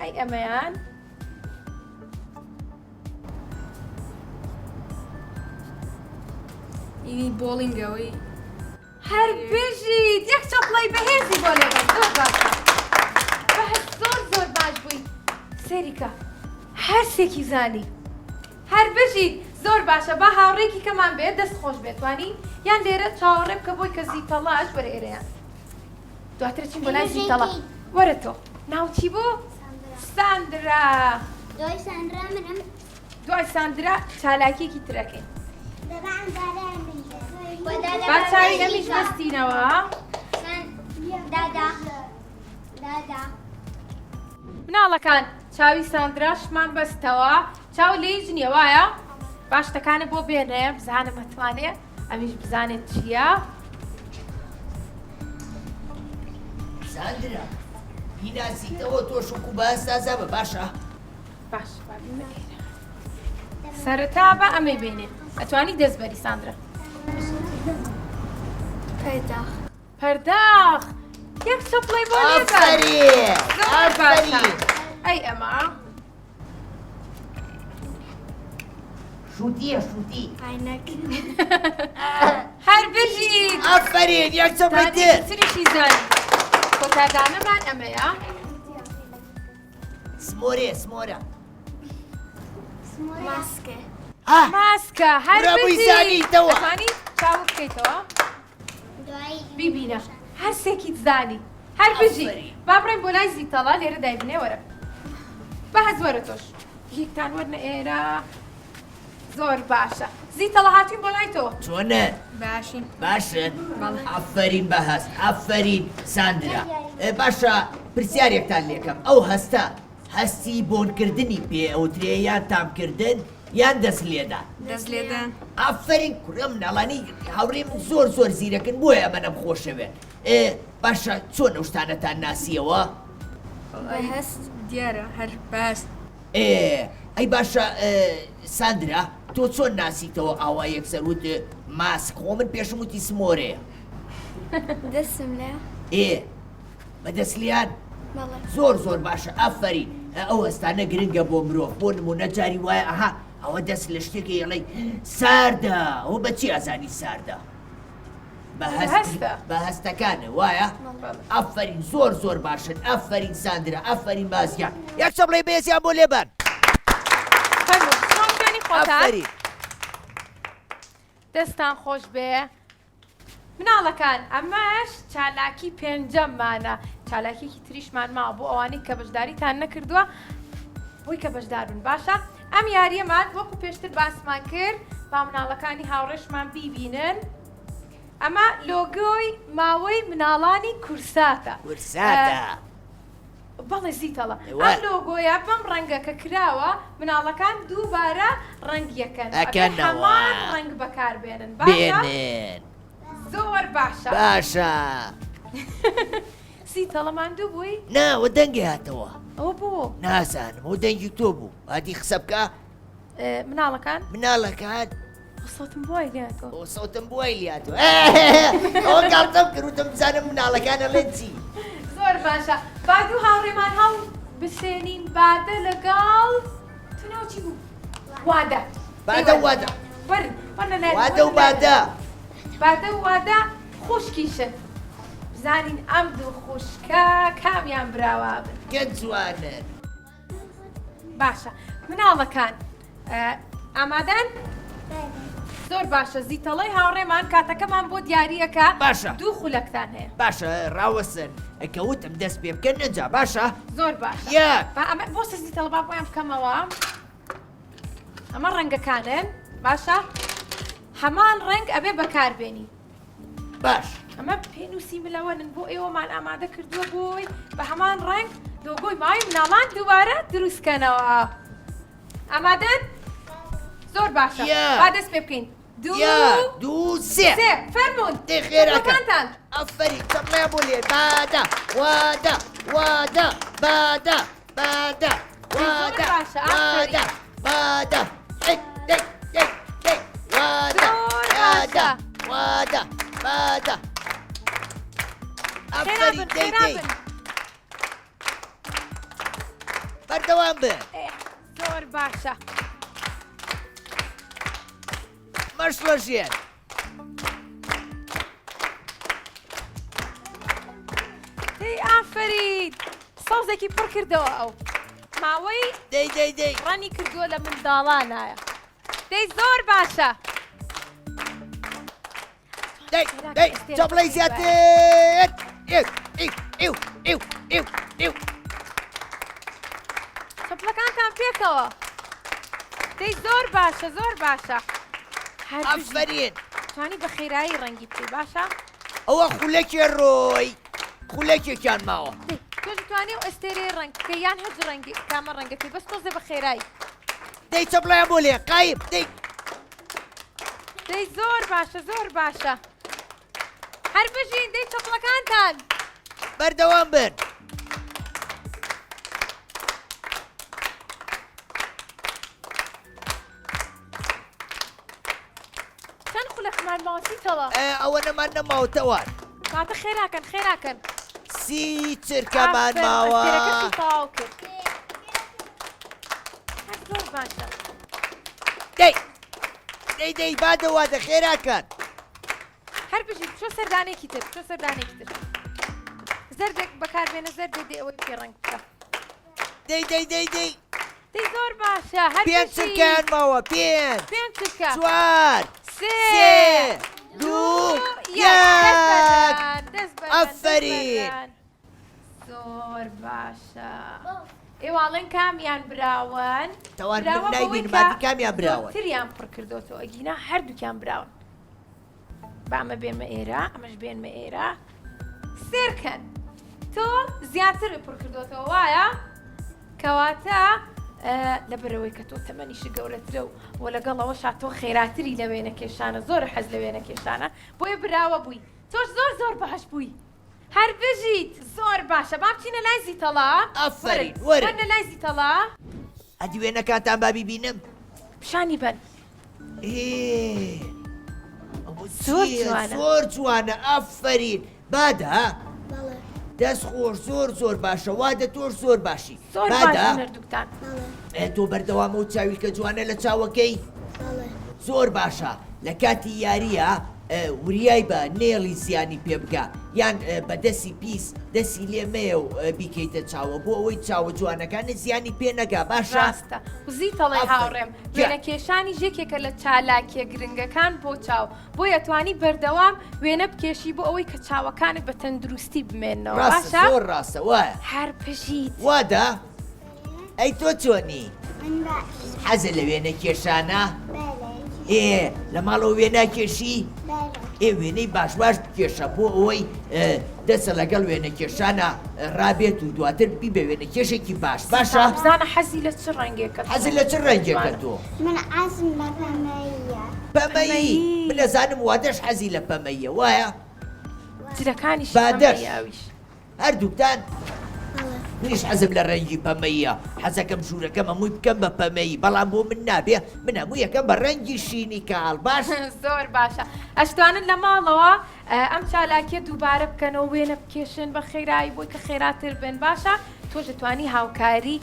ئەی ئەمەیان ئینی بۆڵینگەوەی هەر بژیت یەک چەپڵەی بەهێزی بۆ لێبەن زۆر باشە بەهەست زۆر زۆر باش بووی سەیری کە هەر سێکی زانی هەر بژیت زۆر باشە با هاوڕێکی کەمان بێت دەست خۆش بێت توانی یان لێرە چاوەڕێ بکە بۆی کە زیتەڵاش وەرە ئێرەیان دواتر چین بۆ لای زیتەڵە وەرە تۆ ناو چی بوو ساندرا دوای ساندرا منم دوای ساندرا چالاکیەکی ترەکەین با چاوی ئەمیش بەستینەوە. مناڵەکان چاوی ساندراشمان بەستەوە چاو لە هیچ نییە وایە با شتەکانە بۆ بێنێ بزانم ئەتوانێ ئەمیش بزانێت چییە ساندرا بیناسیتەوە تۆش وەکو باس ئازابە باشە باش با بینە ئێرە سەرەتا با ئەمەی بینێ ئەتوانی دەست بەری ساندرا پەرداخ پەرداخ یەک چەپڵەی بۆ لێبە ئافەرین زۆر باشە ئافەرین ئەی ئەمە شوتیە شوتی عینەک هەر بژیت ئافەرین یەک چەپڵەی دانێکی تر تریشی زانی کۆتادانەمان ئەمەیە سمۆرێ سمۆرە. ماسکە. ها ماسکە هەر برا بووی بژی. زانیتەوە. ئەتوانی چاو بکەیتەوە بیبینە هەر سێکیت زانی هەر بژی ئافەرین. با بڕۆین بۆ لای زیتەڵە لێرە دایبنێ وەرە بەهەز وەرە تۆش یەکتان وەرنە ئێرە زۆر باشە زیتەڵە هاتوین بۆ لای تۆ. چۆنن؟ باشین. باشن؟ بەڵێ. ئافەرین بەهەست ئافەرین ساندرا. باشە پرسیارێکتان لێکەم ئەو هەستە هەستی بۆنکردنی پێ ئەوترێ یان تامکردن یان دەست لێدان؟ دەست لێدان. ئافەرین کورە مناڵانی هاوڕێی من زۆر زۆر زیرەکن بۆیە ئەمەنەم خۆشەوێن. باشە چۆن ئەو شتانەتان ناسیەوە؟ بەهەست دیارە هەر بەهەست. ئێ ئەی باشە ساندرا تۆ چۆن ناسیتەوە ئاوا یەکسەر وت ماسک خۆ من پێشم وتی سمۆرەیە. دەستم لێ. ئێ بە دەست لیان؟ بەڵێ. زۆر زۆر باشە ئافەرین ئەو هەستانە گرنگە بۆ مرۆڤ بۆ نمونە جاری وایە ئەها ئەوە دەست لە شتێکی ئەڵێی ساردە ئەوە بە چی ئەزانی ساردە؟ بە هەستە بە هەستەکانە وایە؟ ئافەرین زۆر زۆر باشن ئافەرین ساندرا ئافەرین بازیان یەک چەپڵەی بێزیان بۆ لێبان ئافەرین دەستان خۆش بێ مناڵەکان ئەمەش چالاکی پێنجەممانە چالاکیکی تریشمان ماوە بۆ ئەوانەی کە بەشداریتان نەکردووە بۆی کە بەشدار بن باشە ئەم یاریەمان وەکو پێشتر باسمان کرد با مناڵەکانی هاوڕێشمان بیبینن ئەمە لۆگۆی ماوەی مناڵانی کورساتە کورساتە بەڵێ زیتەڵە ئەم لۆگۆیە بەم ڕەنگە کە کراوە مناڵەکان دووبارە ڕەنگ یەکەن ئەکەنەوە ڕەنگ بەکاربێنن بێنن زۆر باشە باشە زیتەڵە ماندوو بووی؟ نا وە دەنگی هاتەوە. ئەوە بۆ؟ نازانم ئەوە دەنگی تۆ بوو ئادی قسە بکە. مناڵەکان؟ مناڵەکان. سەوتم بوای لاتۆ. ئەوە سەوتم بوای لاتۆ. ئەوە گاڵتەم کرد وتم بزانم مناڵەکان ئەڵێن چی. زۆر باشە با دوو هاوڕێمان هەڵ بسێنین بادە لەگەڵ تو ناو چی بوو؟ وادە. بادە و وادە. وەرن وەرنە لای وادە و بادە. بادە و وادە خوشکیشن. بزانین ئەم دوو خوشکە کامیان براوە بن. کە جوانن. باشە مناڵەکان ئامادەن؟ زۆر باشە زیتەڵەی هاوڕێمان کاتەکەمان بۆ دیاریەکە باشە دوو خولەکتان هەیە باشە ڕاوەسن کە وتم دەست پێ بکەن ئەجا باشە زۆر باشە یەک با ئەمە بۆ سە زیتەڵە با بۆیان بکەمەوە ئەمە ڕەنگەکانن باشە هەمان ڕەنگ ئەبێ بەکاربێنی باش. ئەمە پێنووسی ملەوەنن بۆ ئێوەمان ئامادە کردووە بۆی بە هەمان ڕەنگ لۆگۆی ماوەی مناڵان دووبارە دروستکەنەوە ئامادەن زۆر باشە با دەست پێ بکەین دوو دوو سێ سێ فەرموون دەی خێراکەتان ئەفەرین چەپڵەیان بۆ لێ بادە وادە وادە بادە بادە وادە وادە بادە دەی دەی دەی دەی وادە وادە وادە بادە ئەفەرین دەی دەی بەردەوام بن زۆر باشە مەشڵەژێن دەی ئافەرین سەوزێکی پڕ کردەوە ئەو ماوەی دەی دەی دەی ڕەنی کردووە لە منداڵانایە دەی زۆر باشە دەی دەی چەپڵەی زیاتر ئێو ئیو ئیو ئیو ئیو ئیو چەپڵەکانتان پێکەوە دەی زۆر باشە زۆر باشە ئافەرین توانی بە خێرایی ڕەنگی بکەی باشە ئەوە خولەکێ ڕۆی خولەکێکیان ماوە تۆش توانی و ئەستێرەی ڕەنگ بکەی یان هەج ڕەنگی کامە ڕەنگەکەی بەس تۆزێ بە خێرایی دەی چەپڵەیان بۆ لێ قایم دەی دەی زۆر باشە زۆر باشە هەر بژین دەی چەپڵەکانتان. بەردەوام بن. چەند خولەکمان ماوە سیتەوە؟ ئەوە نەمان نەماوە تەوان. کاتە خێراکەن خێراکەن. سی چرکەمان ماوە. ئەستێرەکەشی تەواو کرد. هەر زۆر باشە. دەی دەی دەی بادە وادە خێراکەن. هەر بژیت بچۆ سەردانێکی تر بچۆ سەردانێکی تر زەردێک بەکاربێنە زەردێ دێ ئەوەی پێ ڕەنگ بکە دەی دەی دەی دەی دەی زۆر باشە هەر پێنج چرکەیان ماوە پێنج پێنج چرکە چوار سێ دوو یەک ئەفەرین زۆر باشە ئێواڵێن کامیان براوەن تەوان نایبینم بادی کامیان براوەن تریان پڕ کردوەوە ئەگینا هەردووکیان براون با ئەمە بێنمە ئێرە ئەمەش بێنمە ئێرە سێرکەن تۆ زیاتر پڕ کردوەتەوە وایە کەواتە لەبەرەوەی کە تۆ تەمەنیشی گەورەترە و و لەگەڵەوە شاتۆ خێراتری لە وێنە کێشانە زۆر حەز لە وێنە کێشانە بۆیە براوە بووی تۆش زۆر زۆر باش بووی هەر بژیت زۆر باشە با بچینە لای زیتەڵا ئافەرین وەرن وەرنە لای زیتەڵا ئەدی وێنەکانتان با بیبینم پیشانی بەن ئێ. زۆر جوانە. زۆر جوانە ئافەرین بادە بەڵێ. دەست خۆش زۆر زۆر باشە وادە تۆش زۆر باشی زۆر بادە باشن هەردووکتان. بەڵێ. ئێ تۆ بەردەوام ئەو چاویلکە جوانە لە چاوەکەی؟ بەڵێ. زۆر باشە لە کاتی یارییا وریای بە نەیەڵی زیانی پێ بگا یان بە دەسی پیس دەسی لێ مەیە و بیکەیتە چاوە بۆ ئەوەی چاوە جوانەکانت زیانی پێ نەگا باشە؟ ڕاستە وزیتەڵێ ئافەرین. هاوڕێم گیان. وێنەکێشانیش یەکێکە لە چالاکیە گرنگەکان بۆ چاو بۆیە توانی بەردەوام وێنە بکێشی بۆ ئەوەی کە چاوەکانت بە تەندروستی بمێننەوە ڕاستە باشە؟ زۆر ڕاستە وایە. هەر بژیت. وادە ئەی تۆ چۆنی؟ من باشم. حەزت لە وێنە کێشانە؟ بەلێ. ئێ لە ماڵەوە وێنە کێشی؟ بەلێ. ئێ وێنەی باش باش بکێشە بۆ ئەوەی دەستە لەگەڵ وێنە کێشانە ڕابێت و دواتر ببی بە وێنە کێشێکی باش باشە؟ بزانە حەزی لە چ ڕەنگێکە؟ حەزت لە چ ڕەنگێکە تۆ؟ من حەزم لە پەمەییە. پەمەیی؟ من ئەزانم وادەش حەزی لە پەمەییە وایە؟ جلەکانیشی بادەش. پەمەییە ئەویش. هەردووکتان؟ منیش حەزم لە ڕەنگی پەمەییە، حەزەکەم ژوورەکەم هەمووی بکەم بە پەمەیی، بەڵام بۆ من نابێ، من هەمووی ئەکەم بە ڕەنگی شینی کاڵ، باش؟ زۆر باشە، ئەشتوانن لە ماڵەوە ئەم چالاکیە دووبارە بکەنەوە، وێنە بکێشن بە خێرایی بۆی کە خێراتر بن، باشە؟ تۆش دەتوانی هاوکاری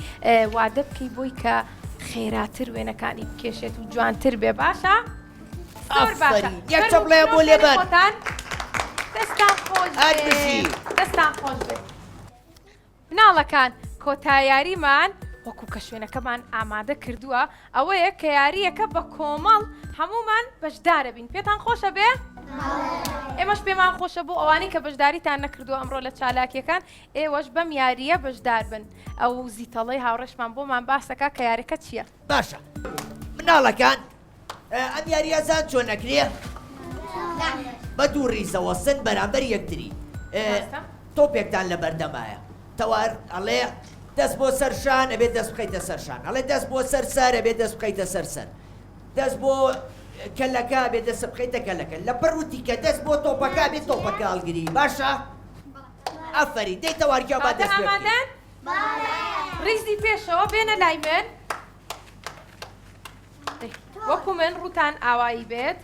وادە بکەی بۆی کە خێراتر وێنەکانی بکێشێت و جوانتر بێ، باشە؟ زۆر باشە. ئافەرین یەک چەپڵەیان بۆ لێبەن. خۆتان دەستان خۆش هەر بێ. بژی. دەستان خۆش بێ. مناڵەکان کۆتا یاریمان وەکو کە شوێنەکەمان ئامادە کردووە ئەوەیە کە یارییەکە بە کۆمەڵ هەمومان بەشدارە بین پێتان خۆشە بێ؟ ئێمەش پێمان خۆشە بۆ ئەوانەی کە بەشداریتان نەکردووە ئەمڕۆ لە چالاکیەکان ئێوەش بەم یارییە بەشدار بن ئەو زیتەڵەی هاوڕێشمان بۆمان باسەکە کە یاریەکە چییە؟ باشە مناڵەکان ئەم یاریە زان چۆن ئەکرێ؟ بە دوو ڕیزە وەستن بەرامبەر یەکتری تۆپێکتان لە بەردەمایە تەوار ئەڵێ دەست بۆ سەر شان ئەبێ دەست بخەیتە سەر شان ئەڵێ دەست بۆ سەر سەر ئەبێ دەست بخەیتە سەر سەر دەست بۆ کەلەکە بێ دەست بخەیتە کەلەکە لە پڕ وتی کە دەست بۆ تۆپەکە بێ تۆپەکە هەڵگری باشە ئەفەری دەی تەوارگیا با دەست پێ بکەین. ڕیزی پێشەوە بێنە لای من وەکو من ڕووتان ئاوایی بێت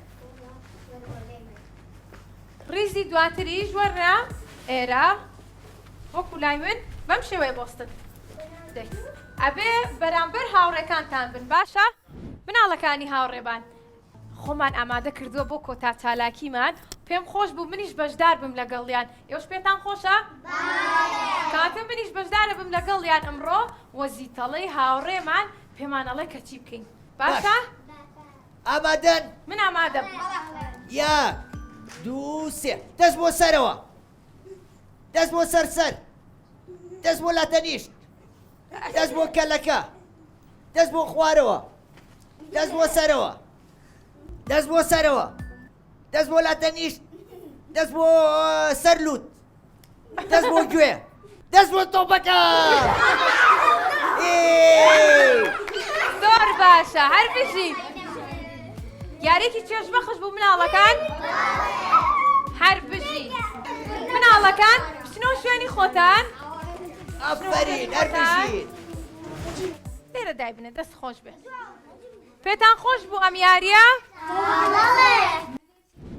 ڕیزی دواتریش وەرنە ئێرە وەکو لای من بەم شێوەیە بۆستن ئەبێ بەرامبەر هاوڕێکانتان بن باشە مناڵەکانی هاوڕێبان خۆمان ئامادە کردووە بۆ کۆتا چالاکیمان پێم خۆش بوو منیش بەشدار بم لەگەڵیان ئێوەش پێتان خۆشە؟ کاتە منیش بەشدارە بم لەگەڵیان ئەمڕۆ وەزیتەڵەی هاوڕێمان پێمان ئەڵێ کە چی بکەین باشە؟ ئامادەن؟ من ئامادەم. یەک دوو سێ دەست بۆ سەرەوە دەست بۆ سەر سەر دەست بۆ لاتەنیشت دەست بۆ کەلەکە دەست بۆ خوارەوە دەست بۆ سەرەوە دەست بۆ سەرەوە دەست بۆ لاتەنیشت دەست بۆ سەر لوت دەست بۆ گوێ دەست بۆ تۆپەکە زۆر باشە هەر بژین یاریکی چێژ بەخش بوو مناڵەکان هەر بژین مناڵەکان بچنەوە شوێنی خۆتان ئافەرین هەر بژین لێرە دایبنە دەست خۆش بێ پێتان خۆش بوو ئەم یاریە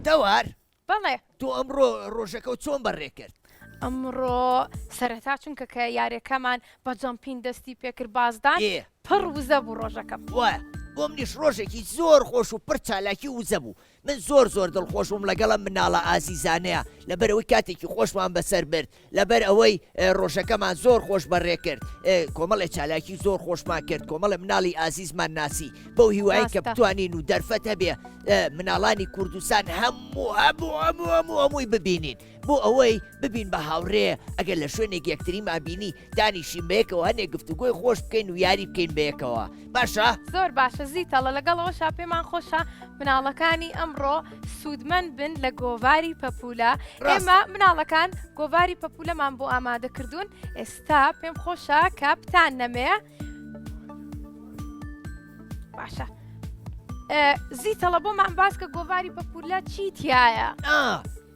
تەوار بەڵێ. تۆ ئەمڕۆ ڕۆژەکەو چۆن بەڕێ کرد؟ ئەمڕۆ سەرەتا چونکە کە یاریەکەمان بە jumping دەستی پێکرد بازدان ئێ. پڕ وزە بوو ڕۆژەکەم. وایە بۆ منیش ڕۆژێکی زۆر خۆش و پڕ چالاکی و وزە بوو من زۆر زۆر دڵخۆش بووم لەگەڵ ئەم مناڵە ئازیزانەیا لەبەرئەوەی کاتێکی خۆشمان بەسەر برد لەبەر ئەوەی ڕۆژەکەمان زۆر خۆش بەڕێ کرد کۆمەڵێ چالاکی زۆر خۆشمان کرد کۆمەڵێ مناڵی ئازیزمان ناسی بەو هیوای کە بتوانین و دەرفەت هەبێ مناڵانی کوردستان هەموو هەموو هەموو هەموو هەمووی ببینین بۆ ئەوەی ببین بە هاوڕێ ئەگەر لە شوێنێک یەکتریمان بینی دانیشین بەیەکەوە هەنێک گفتوگۆی خۆش بکەین و یاری بکەین بەیەکەوە باشە؟ زۆر باشە زیتەڵە لەگەڵ ئەوەشا پێمان خۆشە مناڵەکانی ئەمڕۆ سوودمەند بن لە گۆڤاری پەپولە ئێمە مناڵەکان گۆڤاری پەپولەمان بۆ ئامادە کردوون ئێستا پێم خۆشە کە بتان نەمێ باشە زیتەڵە بۆمان باس کە گۆڤاری پەپولە چی تایە؟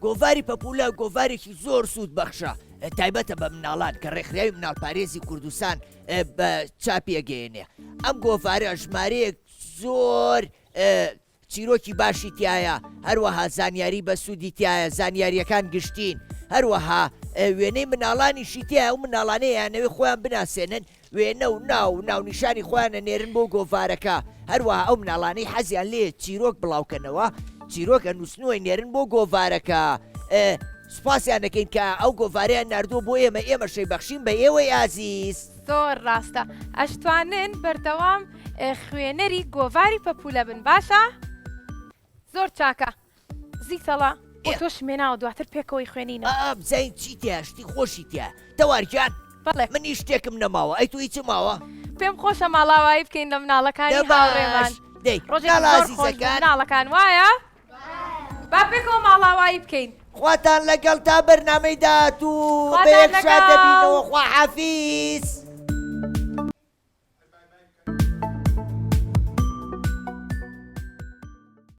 گۆڤاری پەپولە گۆڤارێکی زۆر سوود بەخشە تایبەتە بە مناڵان کە ڕێکخراوی مناڵپارێزی کوردستان بە چاپی ئەگەیەنێ. ئەم گۆڤارە ژمارەیەک زۆر. چیرۆکی باشی تیایە، هەروەها زانیاری بەسوودی تیایە، زانیارییەکان گشتین، هەروەها وێنەی مناڵانیشی تیایە، ئەو مناڵانەی ئەیانەوێ خۆیان بناسێنن وێنە و ناو و ناونیشانی خۆیان ئەنێرن بۆ گۆڤارەکە، هەروەها ئەو مناڵانەی حەزیان لێیە چیرۆک بڵاوکەنەوە چیرۆک ئەنووسن و ئەینێرن بۆ گۆڤارەکە. سوپاسیان دەکەین کە ئەو گۆڤارەیان ناردووە بۆ ئێمە، ئێمەش ئەیبەخشین بە ئێوەی ئازیز. زۆر ڕاستە ئەشتوانن بەردەوام خوێنەری گۆڤاری پەپولە بن باشە زۆر چاکە زیتەڵە بۆ تۆش مێناوە دواتر پێکەوەی خوێنینەوە. ئا بزانین چی تیا شتی خۆشی تیا تەوار گیان بەڵێ من هیچ شتێکم نەماوە ئەی تۆ هیچ ماوە؟ پێم خۆشە ماڵاوایی بکەین لە مناڵەکانی دە باش هاوڕێمان دەی ڕۆژێکی مناڵە زۆر خۆش بوو ئازیزەکان مناڵەکان وایە؟ با پێکەوە ماڵاوایی بکەین. خواتان لەگەڵ تا بەرنامەی داهاتوو خواتان بەیەک شاد لەگەڵ. دەبینەوە خواحافیز.